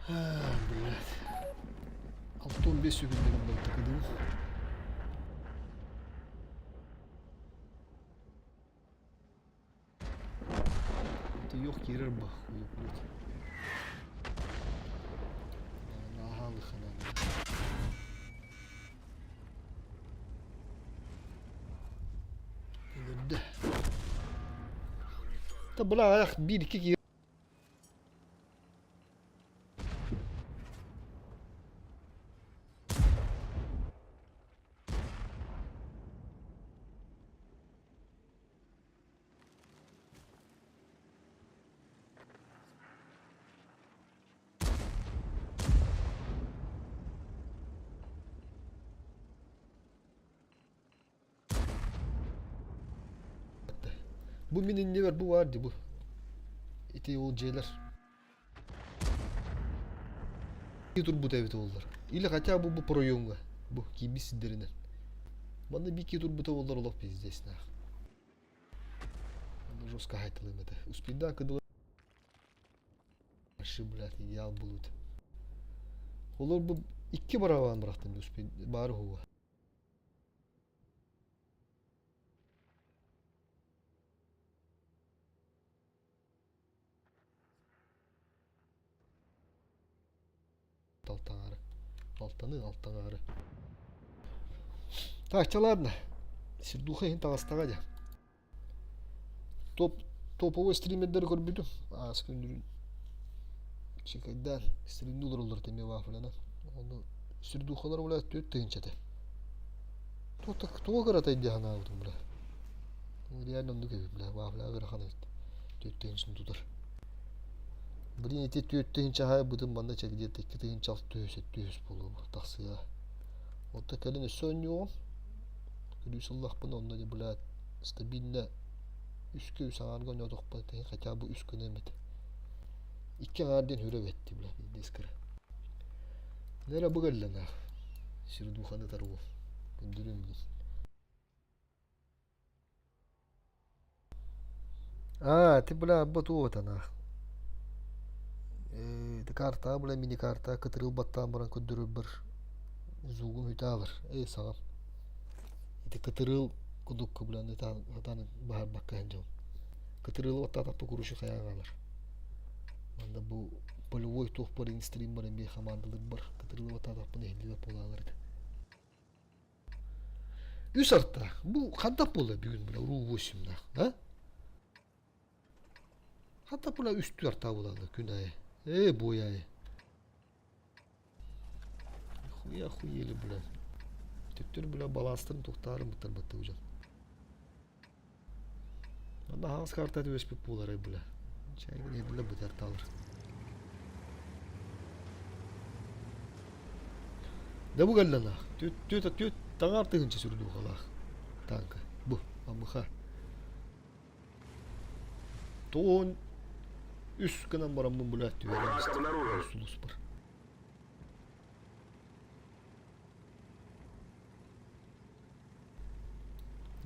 Блядь. 6-15 секундынан балтакыдым. Это ёх киирэр бахуй, блядь. Наһаалыхана. Өлөрдө. Та бля аяқ биир икки киһи Бу мин иннибэр бу баар дии бу. Ити ол дьиэлэр. Турбут эбит оллар. Или хотя бы бу проемҥа. Бу киирбит сирдэринэн. Манна биир турбута боллар олох пиздец нах. Манна жестко хайтылым это. Успейда кыдылы. Вообще, блядь, идеал булут. Олор бу икки барабан бырахтым успей бары хуга. Алтаҥаары. Алтаны алтаҥаары. Так, чэ ладно. Сердуха иһин таҕыстаҕа дьэ. Топ топовой стримердары көрбүтүм. Аас күндүрүн чекайдаан стримни олороллор эмиэ вафлянан. Ону сердухалар бля түөрт тыһыынча этэ. Туох кыратай дии санаабытым бля. Реально оннук эбит бля вафля ыарахан эбит. Түөрт тыһыынчаны тутар. Блин ити түөрт тыһыынча аһайбытым манна чэ где-то икки тыһыынча алта үһүс сэттэ үһүс буолуо тахсыа. Онтон кэлин өссө оонньуоҕум. Күлүүс ыллахпына онно дьэ блядь стабильно үскэ үс аҥаарга оонньоотохпо хотя бы үс күнэ эмит. Икки аҥаар диэн хүрэ бэтти бля пиздец кыра. Нера бу кэллэ нах. Сирдуханы таруу. Күндүрүм дии. Аа, ты бля бу туох этэ Ээ, карта бля мини-карта кытырыл баттаан баран көрдөрөрбөр звугун үтаалар. Ээ, саҕам. Ити кытырыл кудукка бля ытаан баһарбакка сылдьабын. Кытырылы баттаатахпа куручу хайаан хаалар. Манна бу полевой туох бар инстрим бар эмиэ хамаандалар бар. Кытырылы баттаатахпына иһиллибэт буолаалар этэ. Үс арта. Бу хантан буолла бүгүн бля уруу восемьнаах, да? Хантан була үстүү арта буолалла күн аайы. Ээ буой аайы. Хуя охуели, бля. Төттөрү бля балаастарын туохтаарын быттарбаттыы дьон. Манна хаҥас карта түбэспит буоларай бля. Чайгын иһиллэ бытар таалар. Да бу кэллэ наах. Түөт түөт түөт таҥаар тыһыынча сүрдуухалаах танка. Бу амыха. Тоон үс гынан бараммын бля түһэрэн истим. Сулус бар.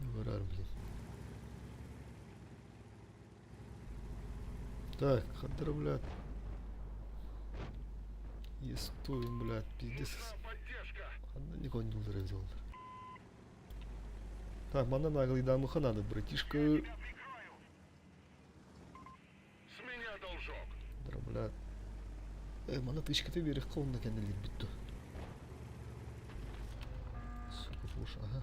Угорар, блин. Так, хадра, блядь. Естуем, блядь, пиздец. Ханна никого не взял. Так, манна наглый надо, братишка. С меня должок. Да, блядь. Э, мана тычкаты берех қолында кәнділер бітті. Сука, Фош, ага.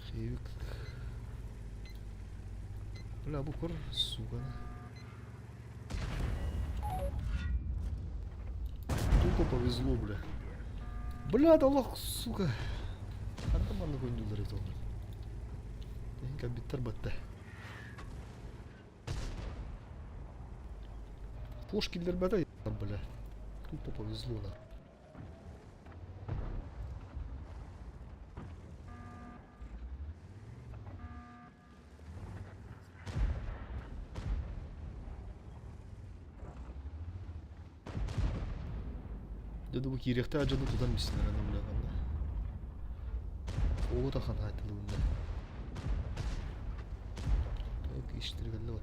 Хевик. Бля, бу көр, сука. Тупо повезло, бля. Бля, да лох, сука. Ханна маннык ойнуулар эбит ол. Кабиттар батта. Фош киллэрбэтэ, бля. Тупо повезло, на. Дьэ бу киириэхтээх дьону тутан бистилэр аны бля манна. Оҕо ханаатылыгында. Так, иштиргэллэ вот.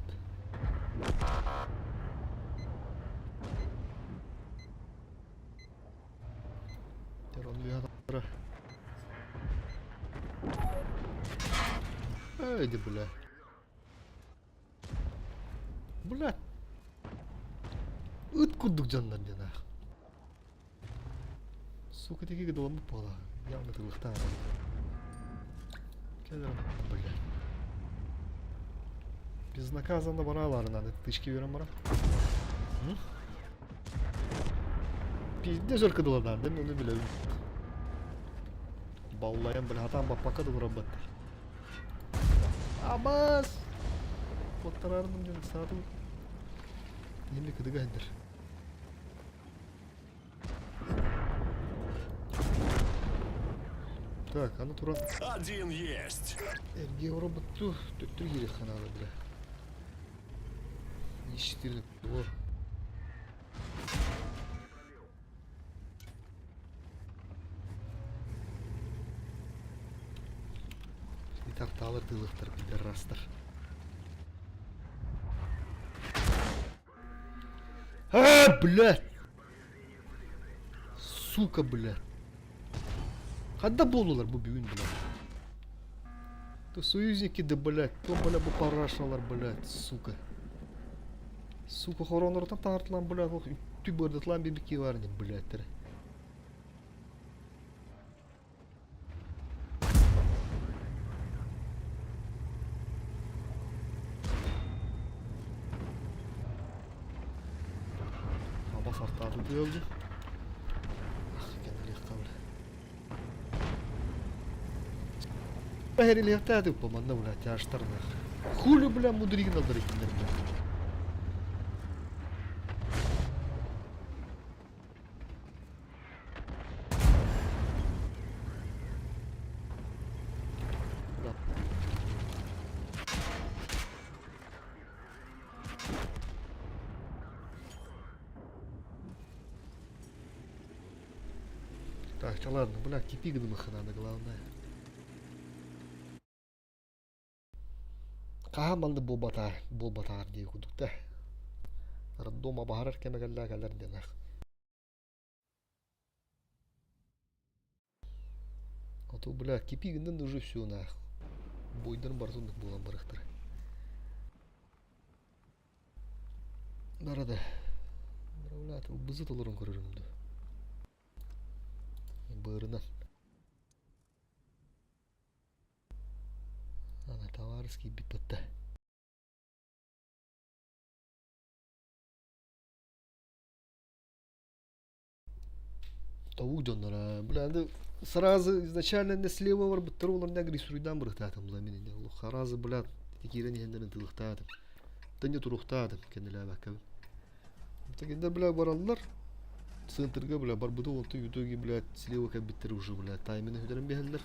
Эй, да бля. Бля. Ыт курдук дьоннор диэн аах. Сука тики доломмут буола. Явно тылыхтаах. Кэлэр бля. Безнаказанно бараларынан тычки берем бара. Пиздец өр кыдыладар, да, мен оны билебин. Баллайан, бля, хатан баппакка да урабаттар. Абас! Оттарарным диэн саатым. Немне кыдыга хендер. Так, аны туран. Один есть. Эрге роботту төттөр киирэх ханаалы бля. Ищитир Во. Тарталар тылыктар пидорастар. А, блядь! Сука, блядь. Ханна буоллулар бу бүгүн, блядь? То союзники да, блядь, то, бля, бу парашалар, блядь, сука. Сука, хоронортан таҥартылан, блядь, ох, үттү бырдытлан бибики бар не, блядь, Аба сартааты тыалды. Ах, кэнэлиэххэ бля. Бэһэрилиэхтээх манна бля тяжтарнах. Хули бля мудригин алдар иккиннэр бля. Так, да ладно, бля, кипи гнымаха надо, главное. Хаһан манна буолбатаар, буолбатаар дии курдук да. Роддома баһарар кэмэ кэллэ кэлэр диэн ах. А то, бля, кипи гыннын уже все нах. Бойдар барытын буолан барыахтара. Нарада. Бля, бызы толорон көрөрүм ду. Быырынан. Ана товарский биппетте. Тобук дьонноро, бля, аны сразу изначально не слева барбыттар олор не суруйдаан бырыхтаатым бла мин инде харазы бля киирэн иһэннэрин тылыхтаатым тэнне туруохтаатым кэннилээбэккэбин Тогда, бля, бараллар центрга, бля, барбыты онтон итоге, блядь, слева кэлбиттэр уже, бля, таймины бүтэрэн биһэллэр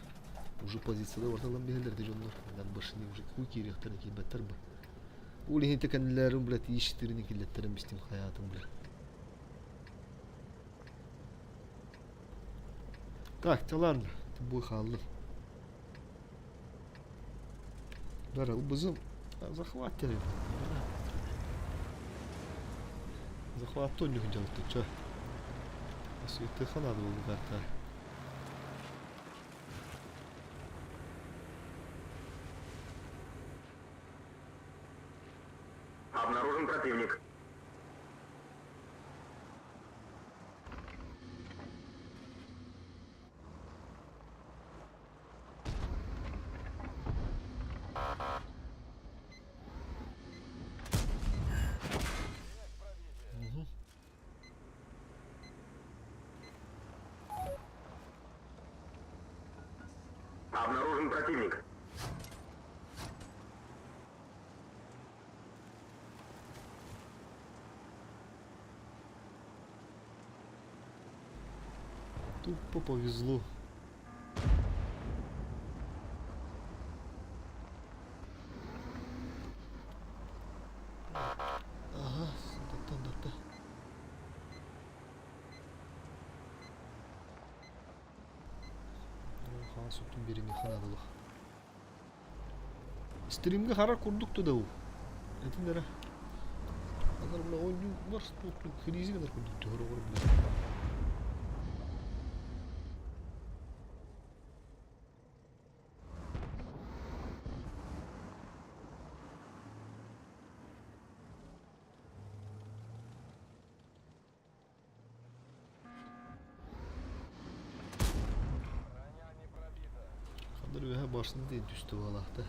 уже позицияда барталан биһэллэр ди дьоннор башыны уже хуй киириэхтэрин киирбэттэр бу ол иһин кэннилэрин, блядь, иштерин киллэттерин бистим хаятым, бля. Так, да ладно, бу хааллым. Бара, ылбызым. Захват терем. Захват то не делать, ты чё? Светыха надо было карта. Обнаружен противник. противник. Тупо повезло. Ага, да-да-да. Хаҥас өттүн биэримиэххэ наадалаах. Стримҥэ харар курдук да уу. Этин эрэ. Анар бля оонньуулар фризи гынар курдук түһэр оҕор бля. Хандар үөһэ башня диэн түстэ буолаахта.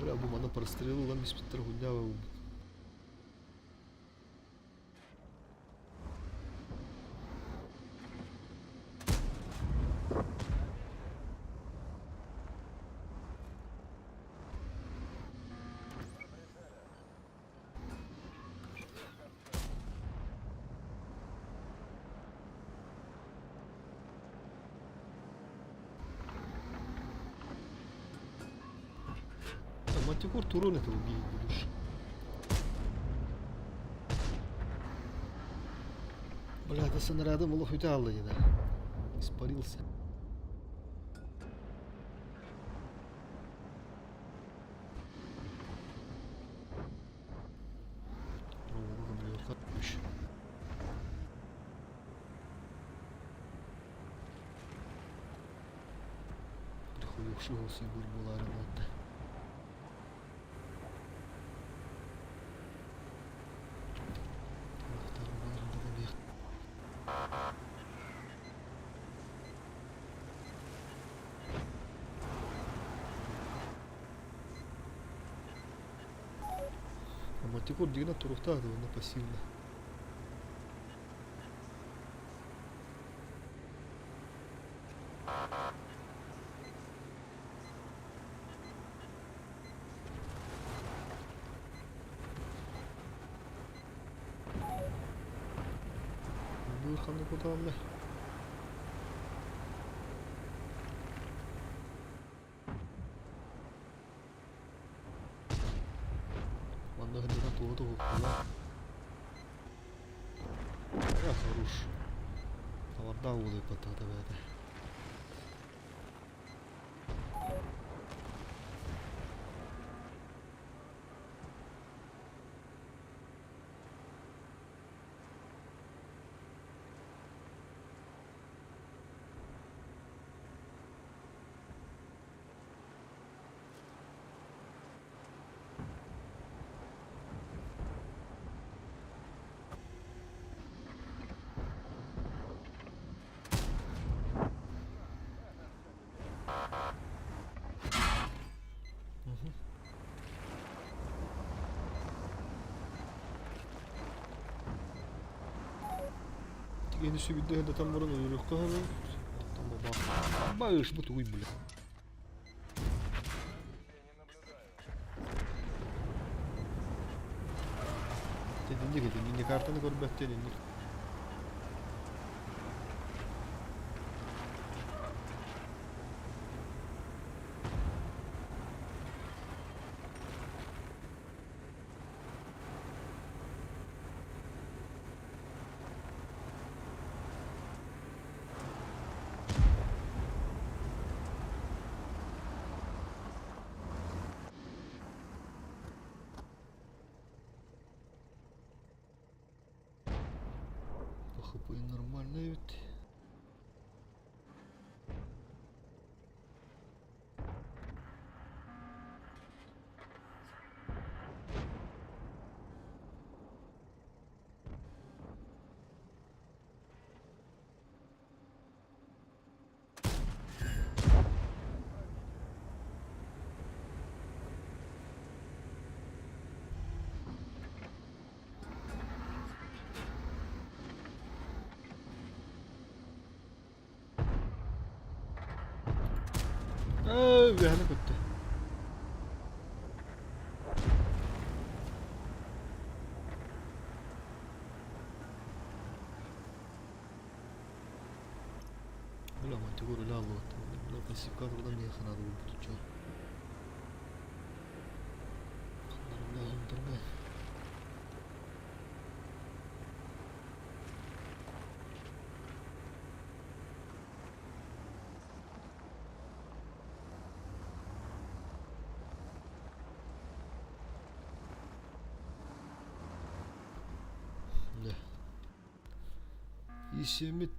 Бля, бу маны прострел ылан испиттэр хуйня буолбут. Мантикор турун это убить будешь. Бля, это снарядом олох үтэ да. Испарился. Приходившегося була ремонт. Мантикор дигина туруктаах да уонна пассивно. Бу ханнык кутааллар? Манна сылдьан туоһу туһуктулар. Э, хорош. Тавардаах уолуйбаттаҕа бэйэтэ. Тигени сүбүдэ датан баран өлөрүөххэ сөбө. Оттон бабаах. Баыш бу тугуй бля. Тединник этинник картаны көрбөт тединник. По хп нормально ведь. Ээ, үөһэни көттө. Бля, мантикор үлэ аллыбат. Бля, пассивка турдан миэхэ наада буолбут чё. Ханнарымда хандарга. Да. Исемит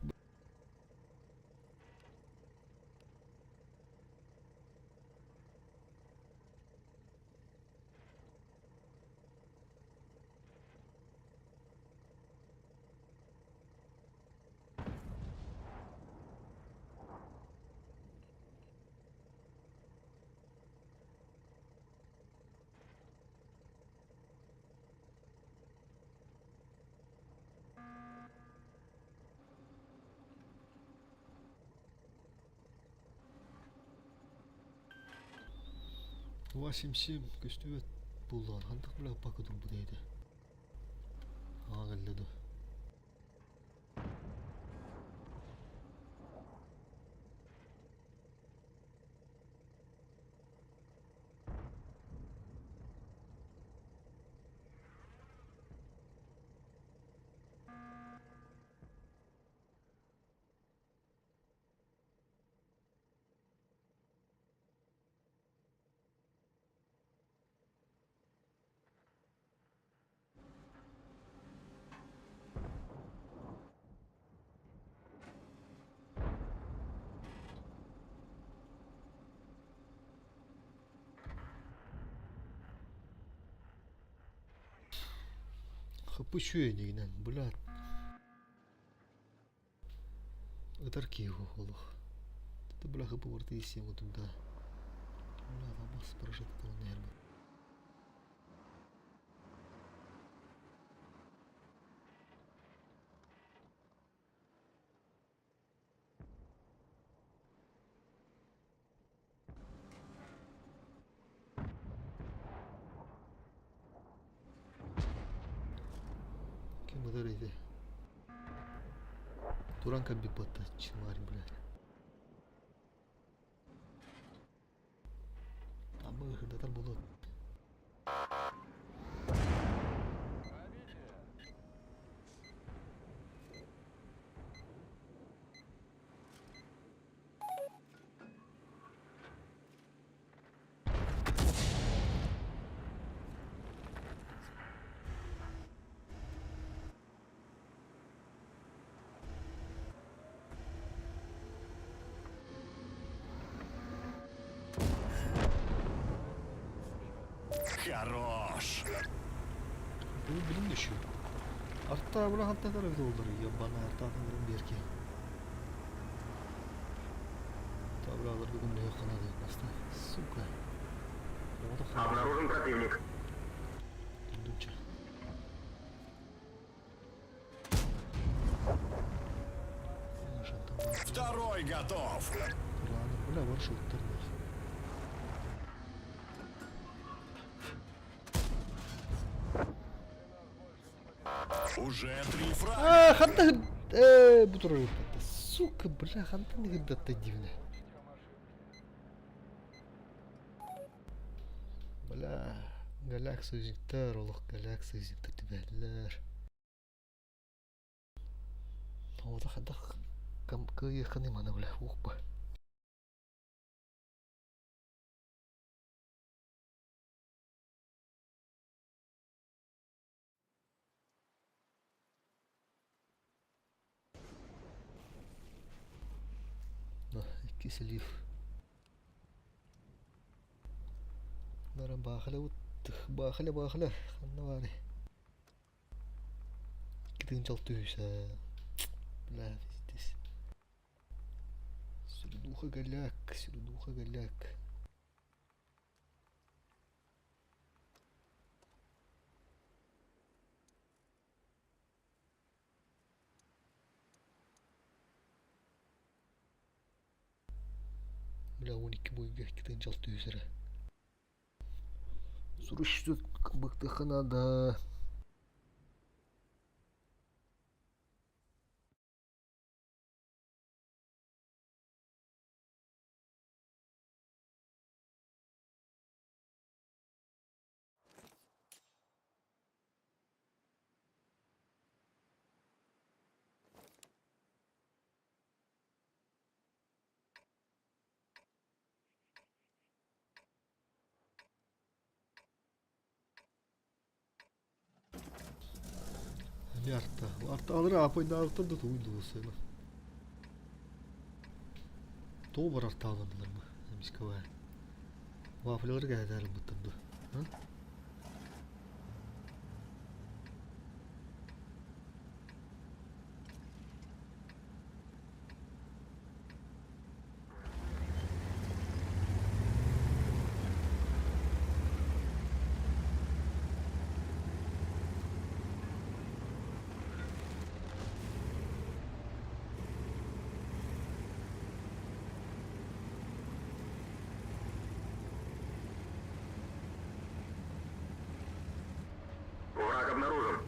Восемь семь көстүбэт буоллаҕына хантах бля пака турбут этэ. Аа кэллэ дуо. Хапы үчүгэй инигинэн, бля. Ытар киһи олох. Это бля хапы барыта иссиэм утумда. Бля, алмаз прожектор наверное. Ким ытар ити? Туран кэлбит буотта чымаар блядь. Амма ыһырдатар буолуо. Хорош! Бу билим düşüyor. Artta bula hatta da bir olur. Ya bana artta tanırım bir ki. Табралар бүгін не қанады баста. Сука. Обнаружен противник. Дуча. Второй готов! Бля, маршрут Уже три фрага! А, ханта... Э, бутыры. Сука, бля, хантан гырдатта дивне. Бля, голяк союзниктар, олох голяк союзниктар түбэллэр. Ота хадах кам кыйыханы мана бля, ух ба. Икки слив. Нара баахыла баахыла баахыла ханна баары. Китин чалтыйса. Бля, здесь. Сердуха голяк, сердуха голяк. Бля, 12 бойга 2 600 эрэ. Срочно быктыахха наада. Эмиэ арта. Артаалары аапайдаабыттар да тугуй дуу сыана. Тоҕо бар артааланнылар бу эмискэ баар. Вафлялары кэһэтээр ылбыттар дуо? Враг обнаружен.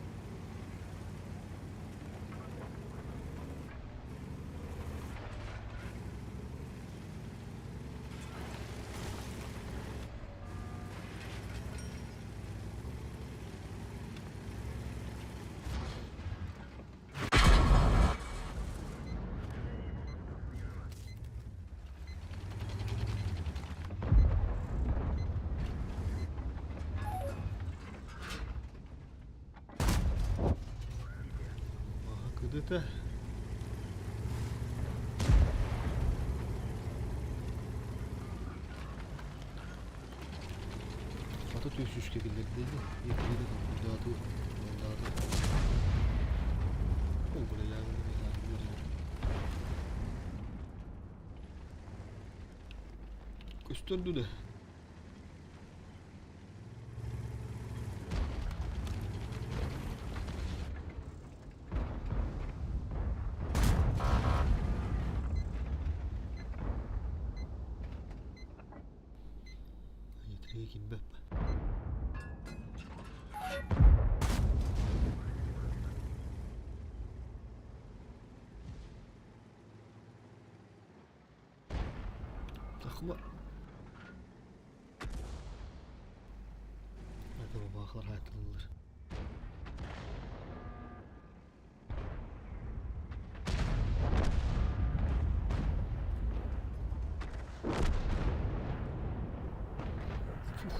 Ага, кыдыта. Ата түс кэллэрдэ ини. Еккиһинэ толкуйдаатыбыт. Уоннаатыбыт. Ол бля, я Көстөр да. Етірге кимбэп. Тахма. Это бабахлар хайтылылар.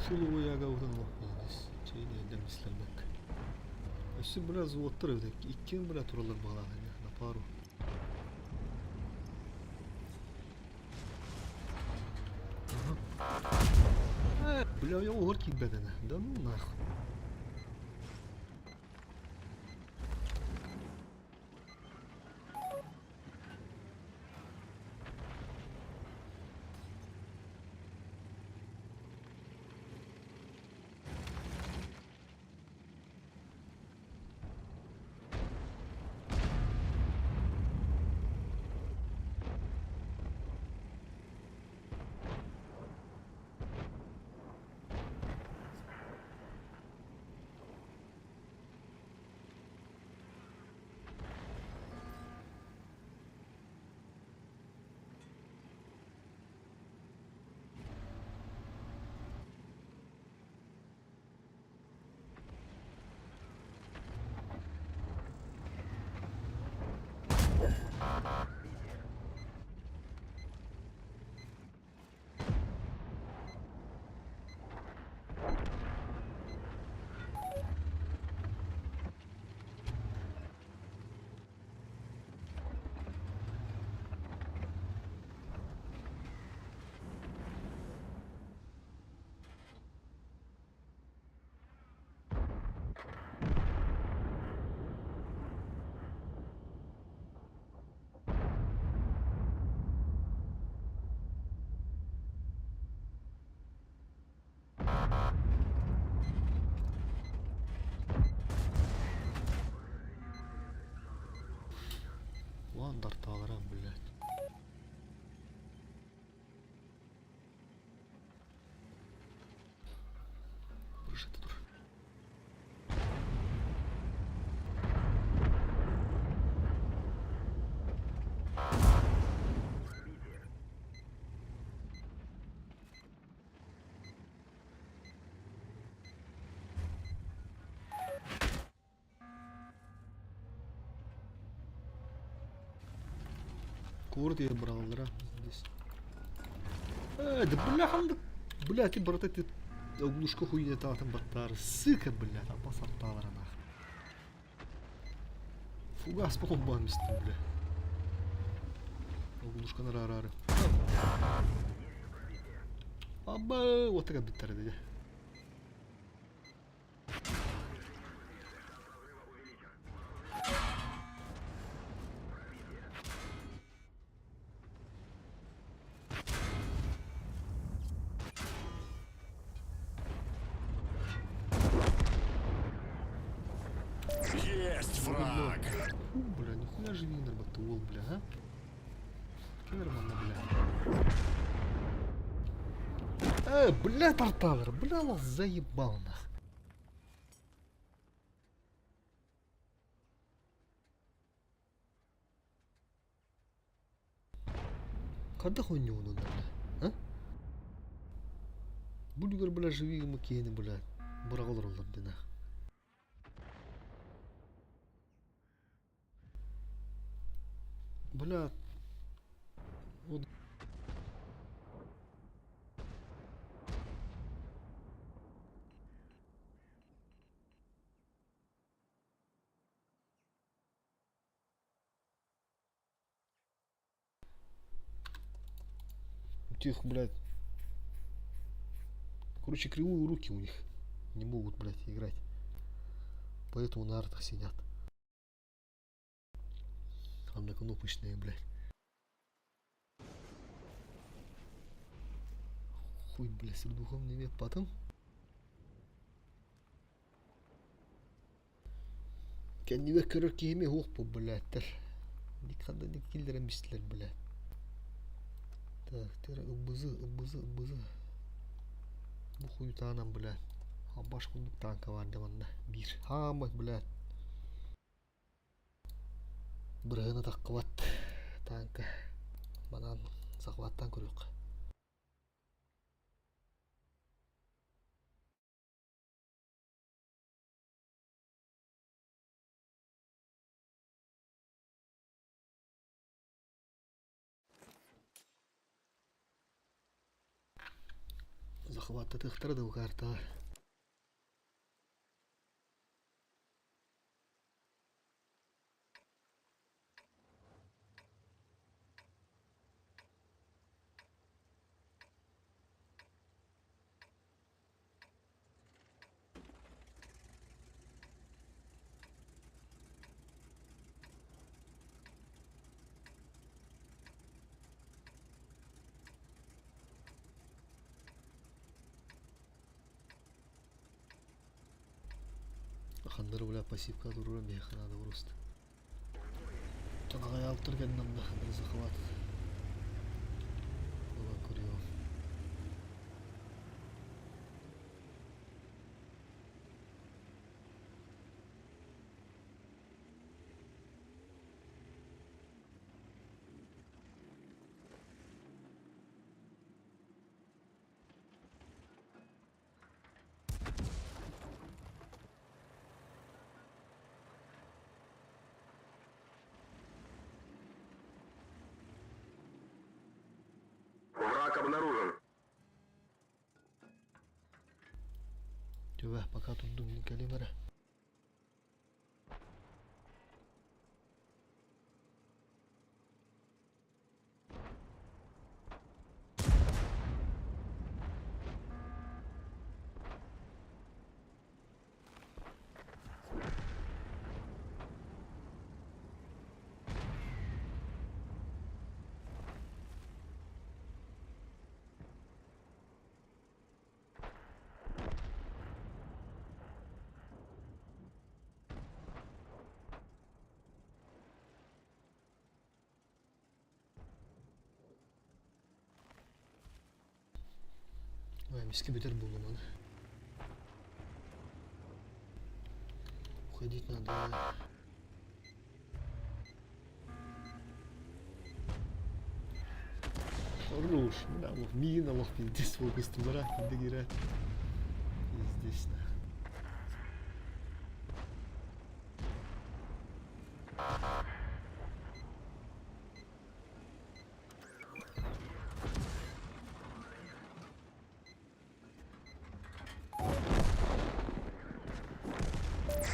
Фуловый ягабытын Чейни эмислэрбэк. Өссө бля взводтар эбит. Иккиэн бля тураллар баҕалаах на пару. Ага. Бля, я угор киирбэтэнэ. Да ну нахуй. Уан дартаалара, блядь. Куорат иһэ быраҕаллара здесь. Э, да бля, ханнык, бля, ты брата, ты оглушка хуйня таатын баттаары, сыка, бля, апа сартаалара нах. Фугас похомбан мистин, бля. Оглушканы араары. Аба, вот так биттер dedi. Есть фраг! Фу, бля, нихуя же винер батуол, бля, а? Керманна, бля. Э, бля, тарталар, бля, вас заебал, нах. Хайдах оонньуугунун бля, а? Бу үлүгэр бля живи киһини бля быраҕа олороллор диэн аа. Бля, вот У тех, блядь, короче, кривые руки у них. Не могут, блядь, играть. Поэтому на артах сидят. Однокнопочные, блядь. Хуй, блядь, с духом не потом. Кэннибэр көрөр киһим уох бу, блядь, Ханна киллэрэн бистилэр, блядь. Так, тера ыбызы, ыбызы, ыбызы. Бу хуютаанан, блядь. Абаш курдук танка бар манна. Биир. Хаамай, блядь. Бырыһына таххыбат танка. Манан захваттан көрүөх. Захваттатыахтара да картаҕа. Ханнары бля пассивка турура миэхэ надо просто. Аҕай алтыр кэннэ захват. Ылан көрүөҕүм. Враг обнаружен. Түбэ, пока турдум мин кэлиэм эрэ. Ой, эмискэ бүтэр буоллум аны. Уходить надо. Хорош, бля, лох, миигин олох пиздец свой костюмара, дегират. Здесь нах.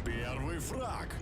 Первый фраг.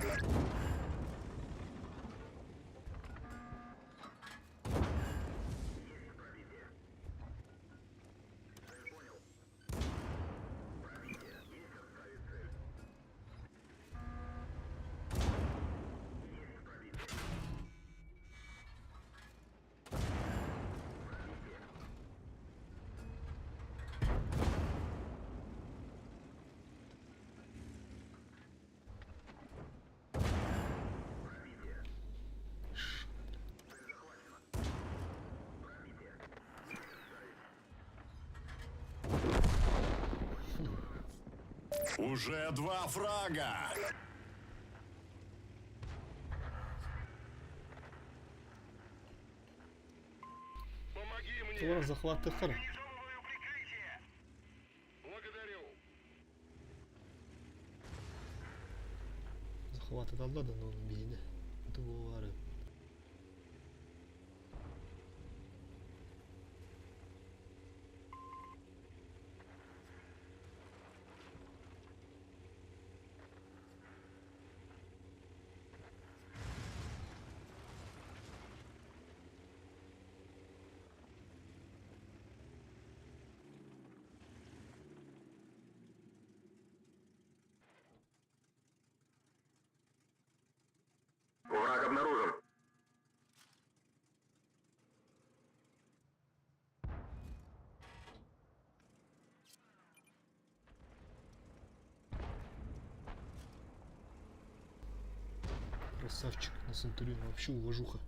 Уже два фрага. Помоги мне. Тура захваттыхтар. Организовываю прикрытие. Благодарю. Захватыталлар да но биһини. Это буолары. Враг обнаружен. Красавчик на Центурион. Вообще уважуха.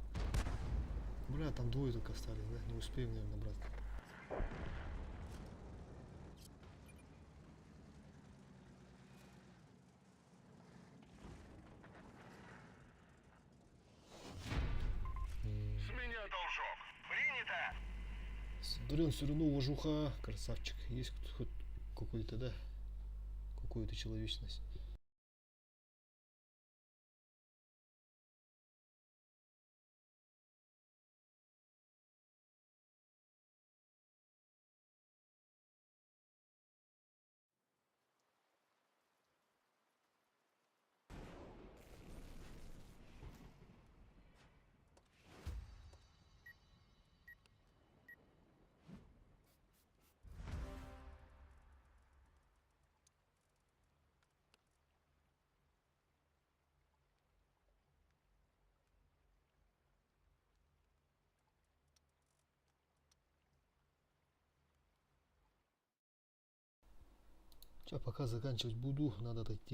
Бля, там двое только остались, да? Не успеем, наверное, набрать. С меня должок. Принято. Центурион все равно уважуха. Красавчик. Есть хоть какой-то, да? Какую-то человечность. Сейчас пока заканчивать буду, надо дойти.